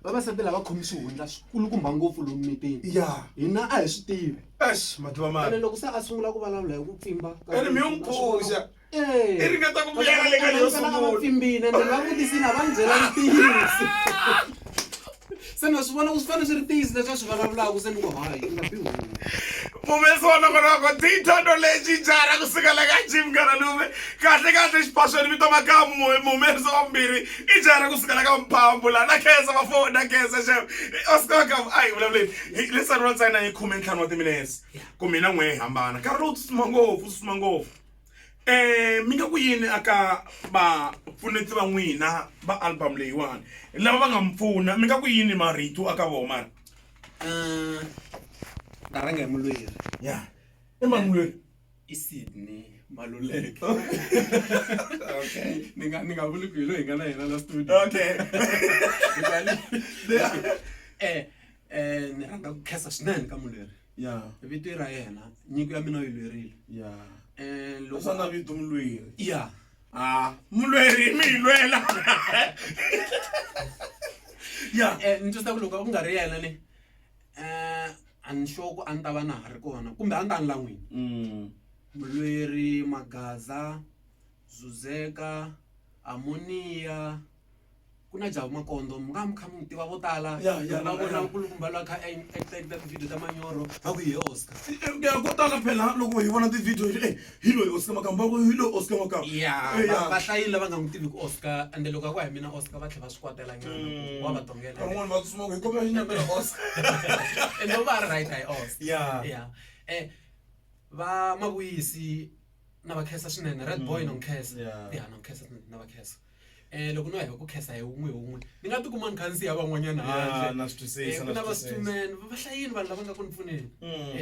Vavasati lava khomi swihundla swikulukumba ngopfu lomu mitini. Ya. Hina a hi swi tivi. Eish mativa mani Ene loko se a sungula ku vulavula hi ku pfimba ka Ene mi yo n'wi n'wi phuxa. Eh. I ringeta ku vuyela le ka leyo Phela a va sungula. pfimbile ende ni va vutisile a va ni byela ntiyiso. Se na swi vona ku swi fanele swi ri ntiyiso leswi a swi vulavulaka se ni ku hayi u nga bi huku. Mumesi wa nongonoko tithondo lexi jara kusuka la ka Jim Garalume kahle kahle xiphasweni vito makamu muhumerisi wa vumbirhi i jara kusuka la ka Mphambu la na khensa vafo na khensa xem Oscar Makamu a hi vulavuleni leswi ri ntsena hi 15 wa timinetse ku mina n'we hi hambana nkarhi lowu tsutsuma ngopfu tsutsuma ngopfu eh mi nga ku yini aka vapfuneti va n'wina va album leyiwani lava va nga mi pfuna mi nga ku yini marito aka vona mara Eh, ta rhanga hi mulweri ya i mani mulweri i Sydney Maluleke okay ni nga ni nga vuli ku hi loyi hi nga na yena la studio okay eh eh ni rhanga ku khensa swinene ka mulweri ya vito ra yena nyiko ya mina u yi lwerile ya eh loko swa na vito mulweri ya ah mulweri mi yi lwela ya eh ni twisisa ku loko a ku nga ri yena ni eh a ni sure ku a ni ta va na ha ri kona kumbe a ni ta ni la n'wini mm. mulweri magaza zuzeka amoniya ku na javu makondo mi nga mi kha mi n'wi tiva vo tala Ya, ya, loko va vona ya. nkulukumba loyi a kha a acta tivhidiyo ta manyoro va ku hi Oscar ya ko tala phela loko hi vona ti-video eh hi loyi Oscar Makamba va ku hi loyi Oscar Makamba ya Eh, va ya. va hlayile lava nga n'wi tiviki Oscar ende loko a ku a hi mina Oscar va tlhela va swi kwatela nyana ku wa va tongela Van'wani va tsutsuma ku hi kombela xinepe na Oscar ende va ri right a hi Oscar Ya. ya eh va mavuyisi na va khensa swinene red boy na n'wi khensa Yeah. ya na n'wi khensa swinene na va khensa um loko no ya hi ku khensa hi wun'we hi wun'we ni nga tikuma ni kha ni siya van'wanyana Yeah, na swi twisisa, Eh, ku na na swi va twisisa. stuman va hlayini vanhu lava nga ku ni pfuneni um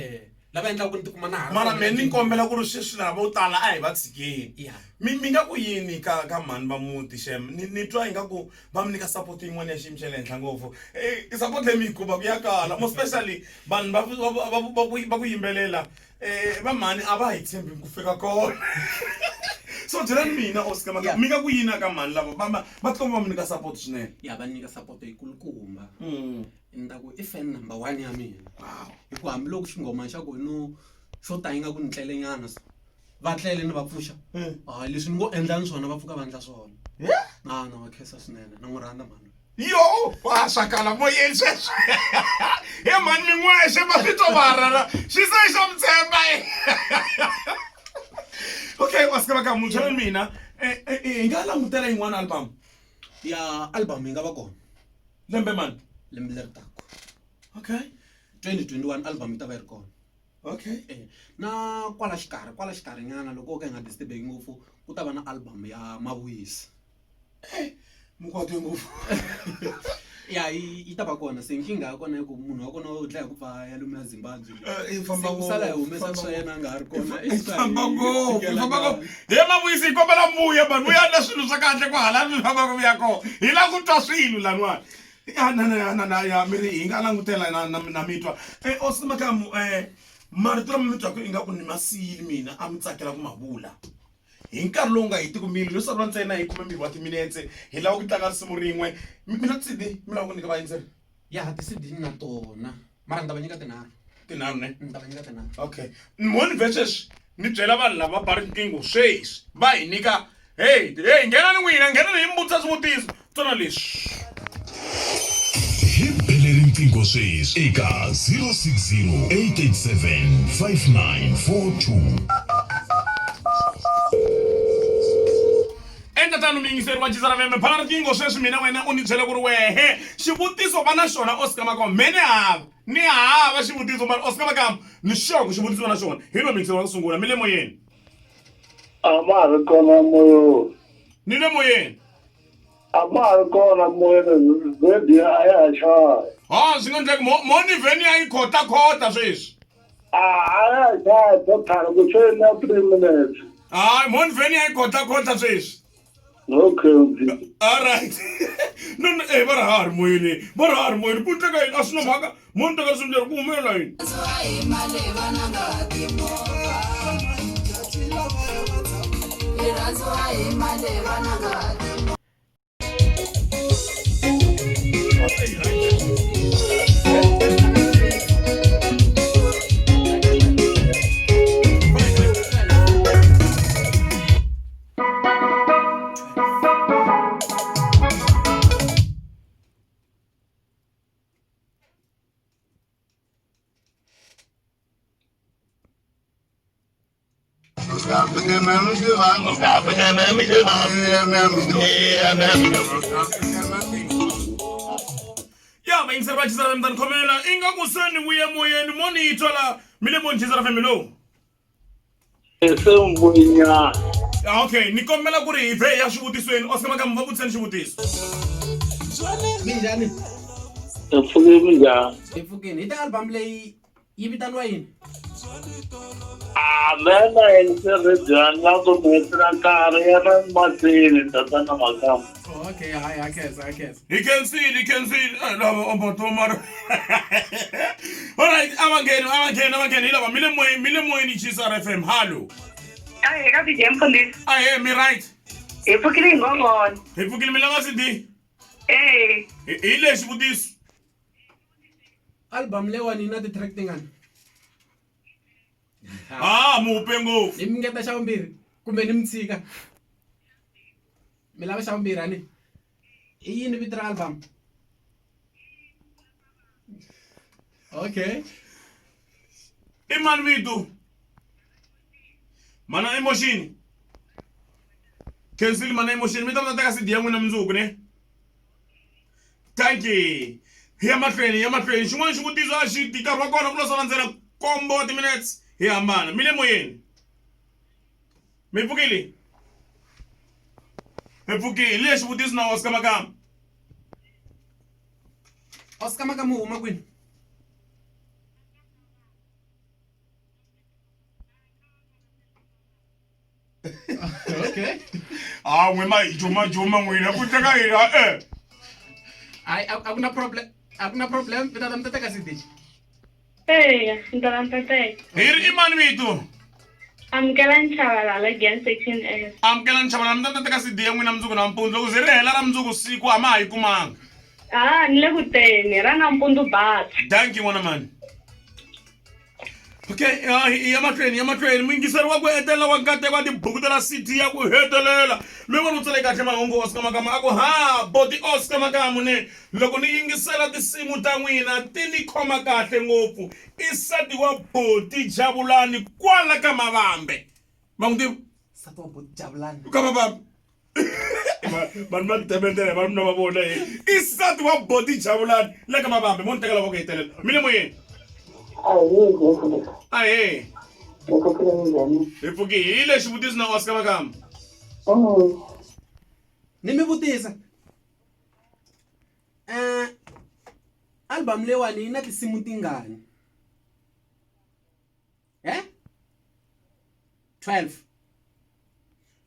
lava endlaka ku ni tikuma na ha ri mara kona me ni eka kombela ku ri sweswi lava vo tala a hi va tshikeni Yeah. mi mi nga ku yini ka ka mhani va muti xem ni ni twa ingaku va mi nyika support yin'wana ya xiyimo xa le henhla ngopfu eh support leyi mi yi kumaka ya kala more especially vanhu va va va va ku va ku yimbelela eh va mhani a va hi tshembi ku fika kona so byelani mina Oscar Maka Yeah. mi nga ku yini ka mhani lava va va va tikomba va mi nyika support swinene ya va nyika support yikulukumba ni ta ku i fan number one ya mina hi ku hambiloko xinghoma xa ku no xo ta yi nga ku ni tlele nyana so va tlele ni va pfuxa hayi leswi ni ngo endlani swona va pfuka va endla swona na na va khensa swinene na n'wi rhandza mhani yo wa swakala moyeni sweswi he mhani mi n'wexe ma swi twa marana xi se xo mi tshemba okay Oscar Makamu byelani mina eh, eh, eh, hi nga langutela yin'wana album ya album yi nga va kona lembe mani lembe leri taka okay 2021 album yi ta va yi ri kona okay Eh, na kwala xikarhi kwala xikarhi nyana loko wo ka yi nga disturbeki ngopfu ku ta va na album ya mavuyisi mukwate ngopfu ya yi yi ta va kona se nkingha ya kona i ku munhu wa kona u dlaya hi ku pfa ya lomu ya Zimbabwe Eh, yi famba Se ku sala hi ngopfu, humesa famba swa yena a nga ha ri kona yi famba ngopfu yi famba ngopfu he mavuyisi hi kombela mbuya mani vuya na swilo swa kahle kwahala mi fambaka mi ya kona hi lava ku twa swilo laniwani ya na na na na ya mi ri hi nga langutela na na na mi twa eh Oscar Makamu eh marito lama mi twaka ingaku ni ma siyile mina a mi tsakela ku ma vula hi nkarhi lowu nga hetiki mbilu yo sariwa ntsena hi 12 wa timinetse hi lava ku tlanga risimu rin'we mi na ti-cd mi lava ku nyika vayingiseri ya ti-cd ni na tona mara ni ta va nyika tinharhu tinharhu ne ni ta va nyika tinharhu okay mo ni vhe sweswi ni byela vanhu lava ba riqingho sweswi va hi nyika hey hey nghena ni n'wina nghena ni hi mi vutisa swivutiso tsona leswi Hi bele riqingho. riqingho sweswi eka 060 887 5942. Endla tano muyingiseri wa Chisara Vembe phala riqingho sweswi mina wena u ni byela ku ri wehe xivutiso va na xona Oscar Makamba me ni hava ni hava xivutiso mara Oscar Makamba ni sure ku xivutiso va na xona hi lo muyingiseri wa ku sungula mi le moyeni A ma ha ri kona moyeni. Ni le moyeni. A ma ha ri kona moyeni radio a ya ha chayi. Ha swi nga endleki mo mo ni vheni ya yi khota khota sweswi. A a ya ha chayi total ku se na 3 minutes. Hayi mo ni vheni ya yi khota khota sweswi. Okay. All right. No no eh va ri ha ri moyeni. Va ri ha ri moyeni ku endleka yini a swi na mhaka mo ni teka risimu leri ku humelela yini. Ya vayingiseri va Chisara mi ta ni khomela ingaku se ni vuye moyeni mo ni yi twa la mi le moyeni Chisara family lowu. Se mbuyinyana. Ah, okay ni kombela ku ri hi vhe ya swivutisweni oscar makamu va vutiseni xivutiso. Minjhani? Hi pfukile minjhani? Hi pfukile. Hi ta album leyi yi vitaniwa yini? Ah, me na yingise radio a ni la ku mi hetela nkarhi ya na mahlweni tatana Makamu. Okay, hayi ha khensa, ha khensa. Hi khensile, hi khensile. Ah, lava oboto mara. Alright, a va ngheni, a va ngheni, a va ngheni. Hi lava mi le moyeni, mi le moyeni Chisara FM. Hallo. Ahee ka DJ Mfundhisi. Ahee, mi right. Hi pfukile hi ngongona. Hi pfukile mi lava CD. Ee. Hi lexi xivutiso. Album leyiwani yi na ti-track tingani? Ah, mi hupe ngopfu. Ni mi ngeta xa vumbirhi kumbe ni mi tshika? Mi lava xa vumbirhi ani? I yini vito ra album? Okay. I mani vito? Mana emotion. Khensile mana emotion mi ta mi ta teka CD ya n'wina mundzuku ne? Thank you. Hi ya mahlweni, hi ya mahlweni. Xin'wana xivutiso a xi ti nkarhi wa kona ku lo sala ntsena nkombo wa ti-minutes hi hambana. Mi le moyeni. Mi pfukile? Mi pfukile. Hi lexi xivutiso na Oscar Makamu. Oscar Makamu u huma kwini? Okay. Ah, n'we ma hi juma juma n'wina ku teka hina eh. Hayi a ku na problem. A ku na problem. Mi ta ta mi ta teka CD. Eya, ni ta ta ni ta teka. Hi ri i mani vito? Amukelani Chabalala, Giyani Section S. Amukelani Chabalala, mi ta ta teka CD ya n'wina mundzuku nampundzu. Loko ze ri hela ra mundzuku siku a ma ha yi kumanga. Ah, ni le ku teni, ra nampundzu basa. Dankie n'wana mani. Okay, hi ya mahlweni ya mahlweni muyingiseri wa ku hetelela wa nkateko wa tibuku ta la city ya ku hetelela loyi vona u tsale kahle mahungu Oscar Makamu a ku ha boti Oscar Makamu ne loko ni yingisela tinsimu ta n'wina ti ni khoma kahle ngopfu i nsati wa boti Jabulani kwala ka Mavambe ma n'wi tiva Nsati wa boti Jabulani ka Mavambe vanhu va tidementela hi vanuna va vona hi i nsati wa boti Jabulani la ka Mavambe mo ni tekela va ku hetelela mi le moyeni ahee hi pfuki hi le xivutiso na Oscar Makamba Ni mi vutisa eh album leyiwani yi na tinsimu tingani? Eh? 12.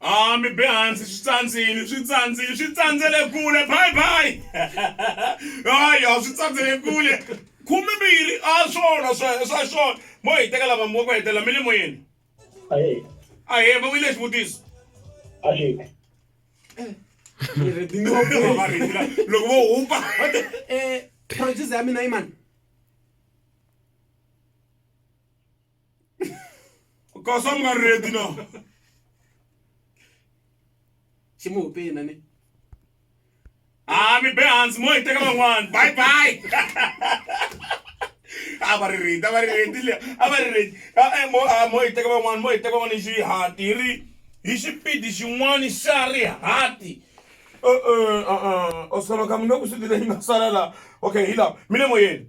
Ah, mi be hansi swi tsandzile swi tsandzile swi tsandzele kule bye bye hayi a swi tsandzele kule khumembirhi a swona swa swa swona mo hi teka lava mo ku hetelela mi le moyeni Ahee. ahee va wile xivutiso Ahee. Loko vo hupa Eh, producer ya mina i mani? Kasi a mi nga ready na Xi mu hupini ni. A mi be hansi mo hi teka van'wana. Bye bye. A va ri ready, a va ri ready le, a va ri ready. A mo a mo hi teka van'wana, mo hi teka van'wana hi xihati hi ri hi xipidi xin'wana xa rihati. Oscar Makamu ni ku swi leyi nga sala la. Okay, hi laha. Mi le moyeni.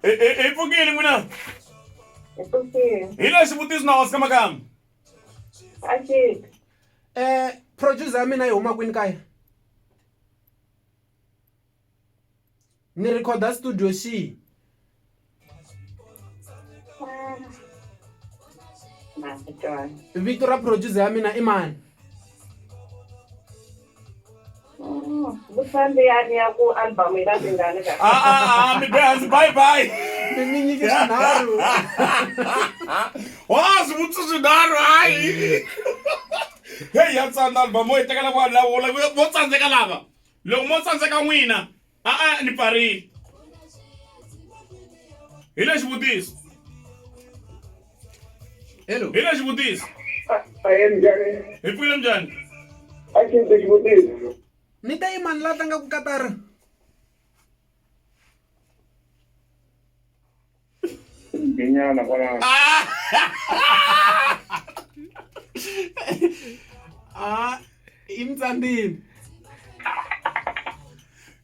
Hi pfukile n'wina. Hi pfukile. Hi la xivutiso na Oscar Makamu. Eh producer ya mina yi huma kwini kaya? Ni recorda studio xihi? Vito ra producer ya mina i mani? Vutisa ya ku album yi na tingani ka. Ah ah ah mi be hansi bye bye. Mi mi nyike swinharhu. Wa swivutiso swinharhu hayi. Hey ya tsandza album mo yi tekela vanhu lavo vo tsandzeka lava. Loko mo tsandzeka n'wina a a ni pfarile. Hi le xivutiso. Hello. Hi le xivutiso. Ahe njhani? Hi pfukile njhani? A xi xivutiso. Ni ta yimani la tlangaka katara? Ginyana kwalano. Ah, i mtsandzini.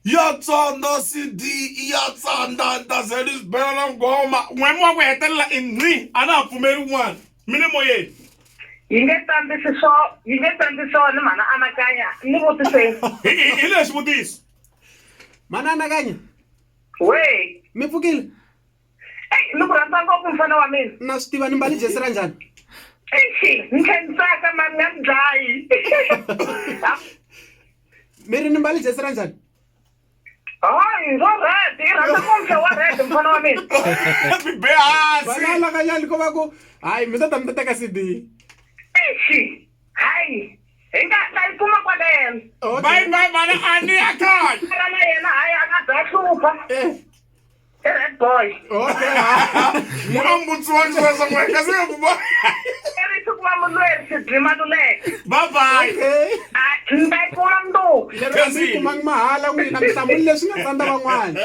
Ya tsandza CD ya tsandza nta ze ni swi bela na nghoma. N'we wa ku hetelela i nqi a na ha pfumeli un'wana. Mi le moyeni. Yi nge tsandzisi swo yi nge tsandzisi swona mhana anakanya ni vutiseni. Hi le xivutiso. Mhana anakanya. We. Mi pfukile? Ey, ni ku rhandza ngopfu mfana wa mina. Na swi tiva ni mbali jesi ra njhani? Eish, ni tlhe ni tsaka mani nga ni dlayi. Mi ri ni mbali jesi ra njhani? Hayi, ro red, i rhandza ngopfu wa red mfana wa mina. Mi be hansi. Vana anakanya ko va ku hayi mi ta ta mi ta teka CD. Eish, hayi. Hi nga ta yi kuma kwaleno. Okay. Bye bye mana a ni ya kaya. Ra na yena hayi a nga bya hlupha. Eh. I red boy. Okay. Muambutsi wa xivandza n'we kasi nga ku I ri siku va mulweri xidlima luleke. Bye bye. Okay. Ni ta yi kuma mundzuku. Lero a mi yi kumangi mahala n'wina mi hlamuli leswi nga tsandza van'wana.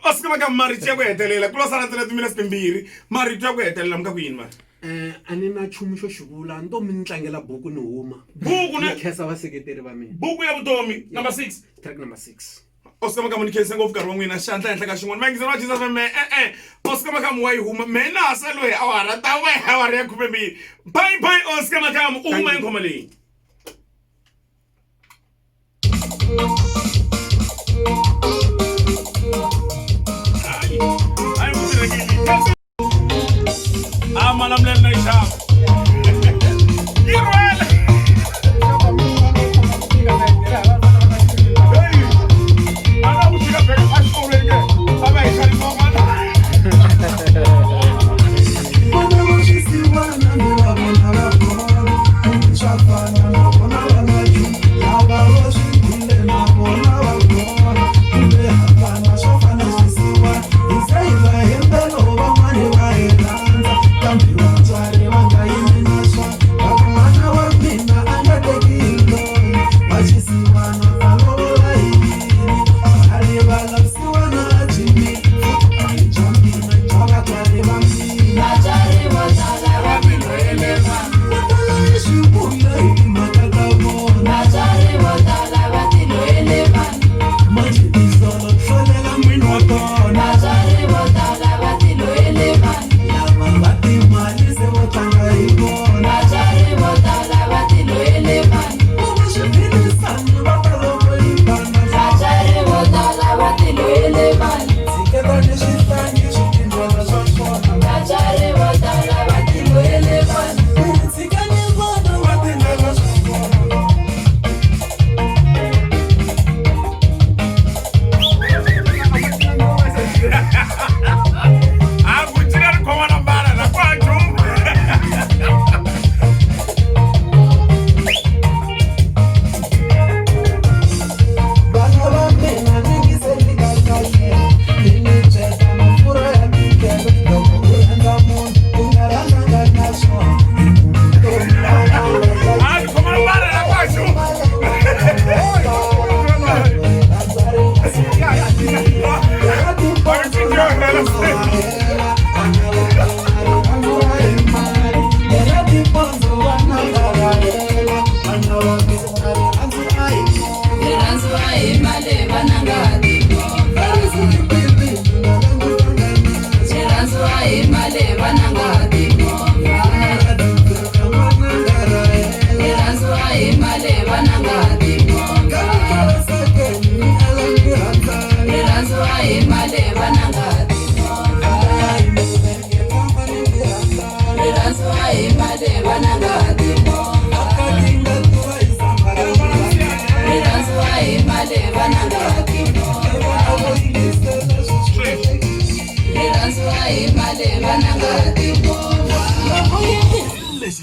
Oscar Makamu marito ya ku hetelela ku lo sala ntsena timinetse timbirhi marito ya ku hetelela mi ka ku yini mara Eh, a ni na nchumu xo xi vula ni to mi ni tlangela buku ni huma Buku ne? ni khensa vaseketeri va mina buku ya vutomi number 6 track number 6 Oscar Makamu ni khensa ngopfu nkarhi wa n'wina xandla henhla ka xin'wana vayingiseri va Jesus me e-e Oscar Makamu wa yi huma me na ha saliwe hi awara ta va hi awara ya 12 bye bye Oscar Makamu u huma hi nghoma leyi Hayi, hayi, vutirhekile. A malamulele na yi xava yi rhwele. Hey, a na ku fika beke a xikolweni ke a va hi xavisiwa n'wana. Vana va swisiwana ni va vona va kona swa fana na vona va nga chuhi lava va swi kwile na vona va kona kumbe hapana swa fana swisiwana hi ze hi va hemba loko van'wani va hi rhandza kambe vatswari va nga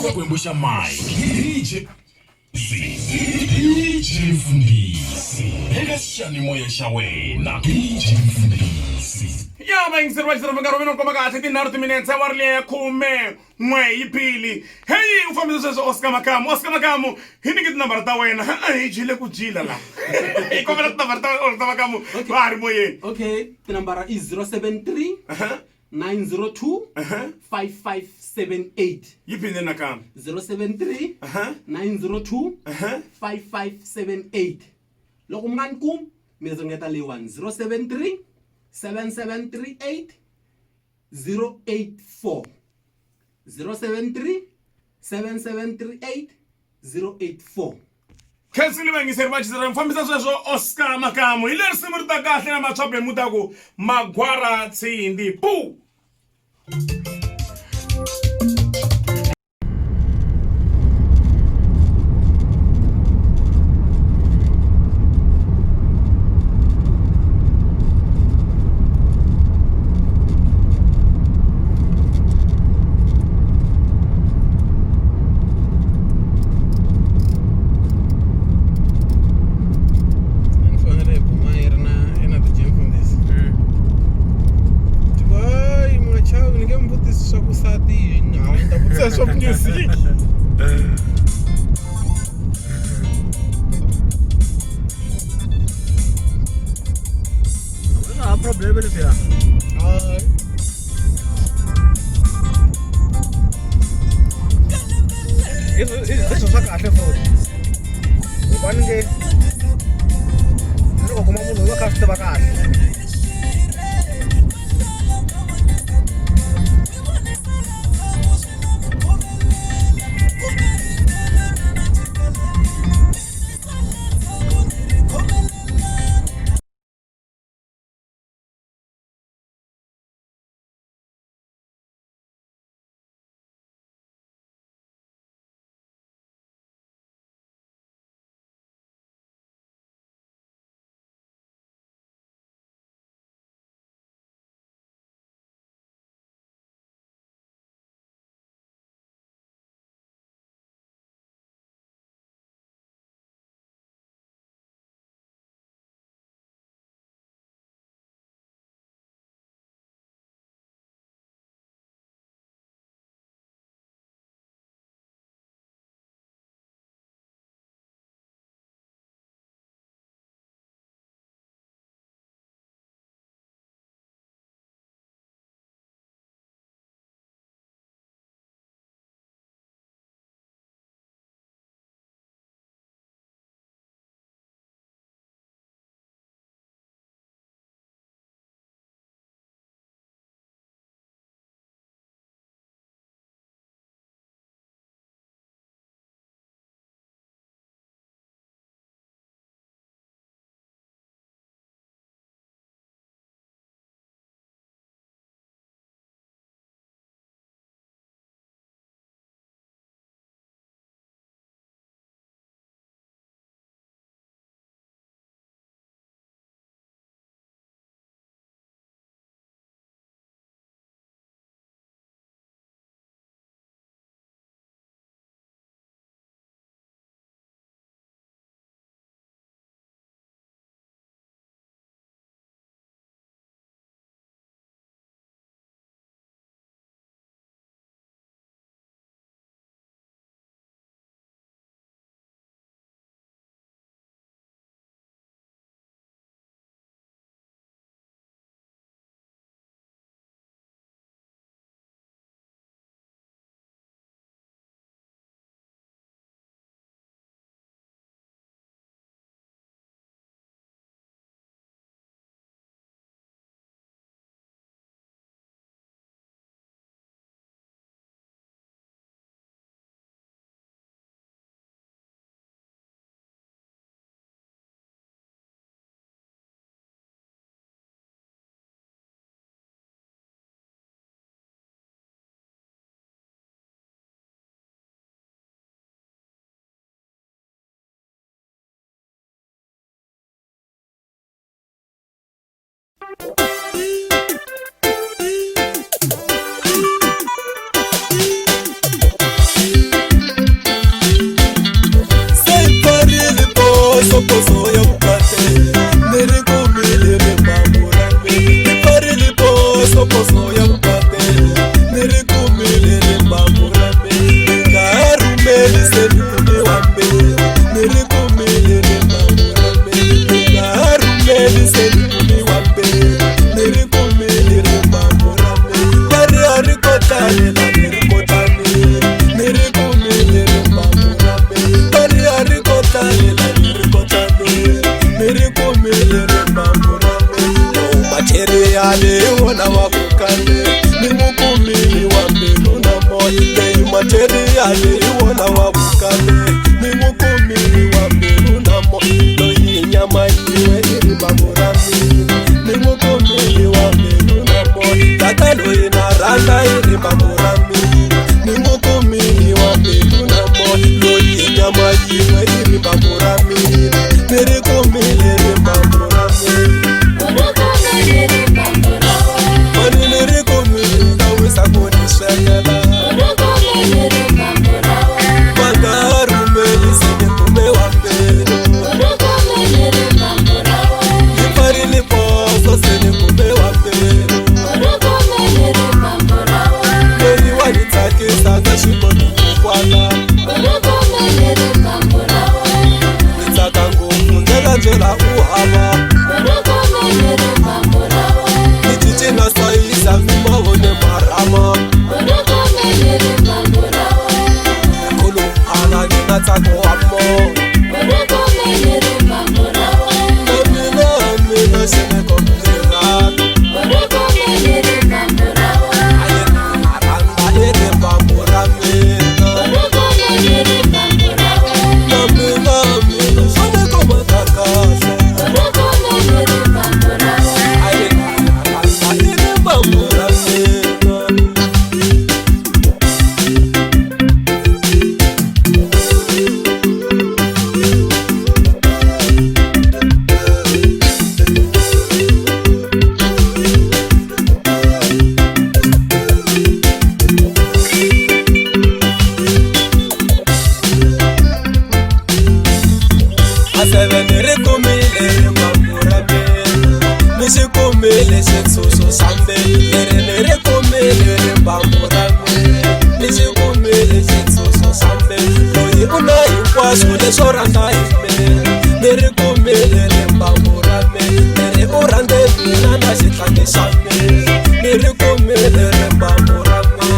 Xikwembu xa Mike DJ DJ Mfundhisi eka xiyanimoya xa wena DJ Mfundhisi. Ya vayingiseri va xitsonga nkarhi wa mina wu komba kahle tinharhu timinetse awara leya khume n'we yi bili heyi u fambisa sweswo Oscar Makamu Oscar Makamu hi nyike tinambara ta wena hi jile ku jila la hi kombela tinambara ta wena Oscar Makamu va ha ri moyeni. Okay, tinambara i 073 902 5578. Yi phinde nakambe. 073 902 5578. Loko mi nga ni kumi mi ringeta leyiwani 073 7738 084. 073 7738 084. Khensile vayingiseri va Xitsonga mufambisa sweswo Oscar Makamu hi le risimu ri ta kahle na Matswabe Mutaku Magwara Tshindi pu. Ni fanele hi guma yi ri na yi na ti-gym mfundhisi ti ku hayi mi nga chavi ni nge mi vutisi swa ku sati yini hayi ni ta vutisa swa music. Ha problem leswiya. Hayi. Hi swilo swa kahle futhi hikuva ni nge na loko kuma munhu u va kha a swi tiva kahle. poso ya vukati ni ri kumile rimbambu ra mina ni pfarile poso poso ya vukati ni ri kumile rimbambu ra mina ni nga ha rhumeli se ni kume wa mbilu ni ri kumile rimbambu ra mina ni nga ha rhumeli se ni kume wa mbilu ni ri kumile rimbambu ra mina va ri a ri kotani la ni ri kotani ni ri kumile rimbambu ra mina va ri a ri kotani la ni ri kotani ni ri kumile rimbambu ra mina lowu materiali hi wona wa ku kale ni n'wi kumile wa mbilu na moya leyi materiali hi wona wa ku kale ni n'wi kumile wa mbilu na moya loyi nyama yin'we i rimbambu ra mina ni n'wi kumile wa mbilu na moya tata loyi na rhandza i rimbambu ra mina ni n'wi kumile wa mbilu na moya loyi nyama yin'we i rimbambu ra mina ni ri kumile rimbambu ra mina mani ni ri kumile ta wisa ku ni swekela va nga rhumeli se ni kume wa mbilu ni pfarile poso se ni kume wa mbilu loyi wa ni tsakisa ka xikoti ku kwala ni tsaka ngopfu ndlela byela u hava ni cinci na sayisa mi mavone marhama khulu ala ni na ntsako wa moya na mina mina xi ni kombile rhandza rhandza i rimbambu ra mina na mina mina swi ni komba kahle rhandza i rimbambu ra mina. Aseve ni ri kumile rimbambu ra mina ni xi kumile xitshunxo xa mbilu leri ni ri kumile rimbambu ra mina ni xi kumile xitshunxo xa mbilu loyi u na hinkwaswo leswo rhandza hi mina ni ri kumile rimbambu ra mina leri u rhandze mina na xihlangi xa mina ni ri kumile rimbambu ra mina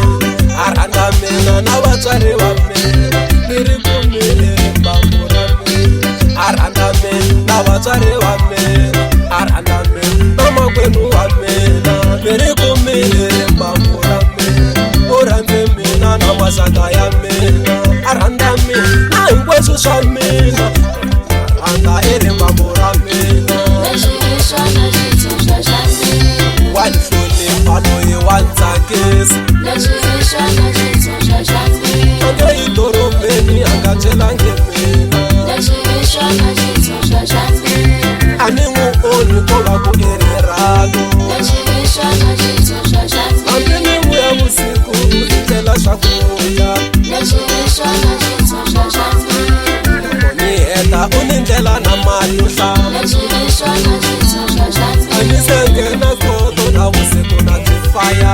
a rhandza mina na vatswari va mina ni ri kumile rimbambu ra mina a rhandza mina na vatswari va mina a rhandza mina na makwenu wa mina ni ri kumile rimbambu ra mina u rhandze mina na maxaka ya mina a rhandza mina na hinkwaswo swa mina rhandza i rimbambu ra mina wa ni hlonipha loyi wa ni tsakisa a nge yi dorobeni a nga byelangi mina a ni n'wi onhi ko va ku i rirhandzu hambi ni vuya vusiku i tlela swakudya loko ni heta u ni ndlela na mali yo hlamba a ni se nghena khoto na vusiku na byi faya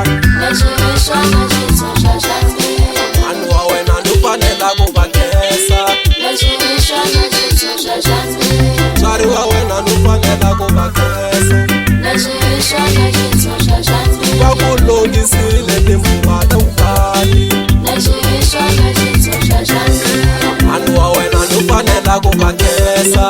mhani wa wena ni fanela ku va khensa mutswari wa wena ni fanela ku va khensa va ku longhisile timbuva ta vukati mhani wa wena ni fanela ku va khensa.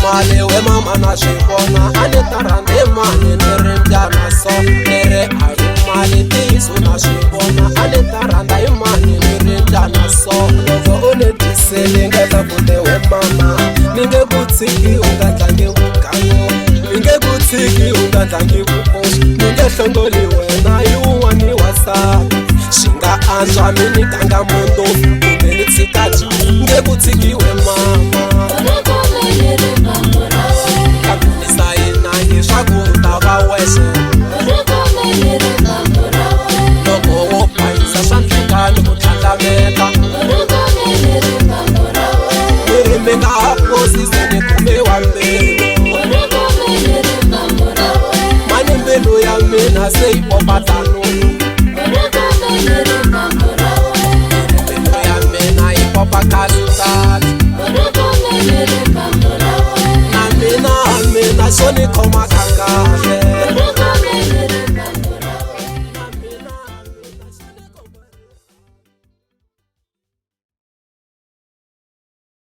Mali we mama na swi vona a ni ta rhandza mali ni ri mbyana so ni ri a hi mali ntiyiso na swi vona a ni ta rhandza hi mali ni ri mbyana so loko u ni dyisele nga ta ku te we mama ni nge ku tshiki u nga tlangi vugangu ni nge ku tshiki u nga tlangi vuoswi. nge hlongoli wena hi wun'wani wansati swi nga antswa mi ni kanga mundu kumbe ni tshika nge ku tshikiwe mama kambe ni sayina leswaku u ta va wexe.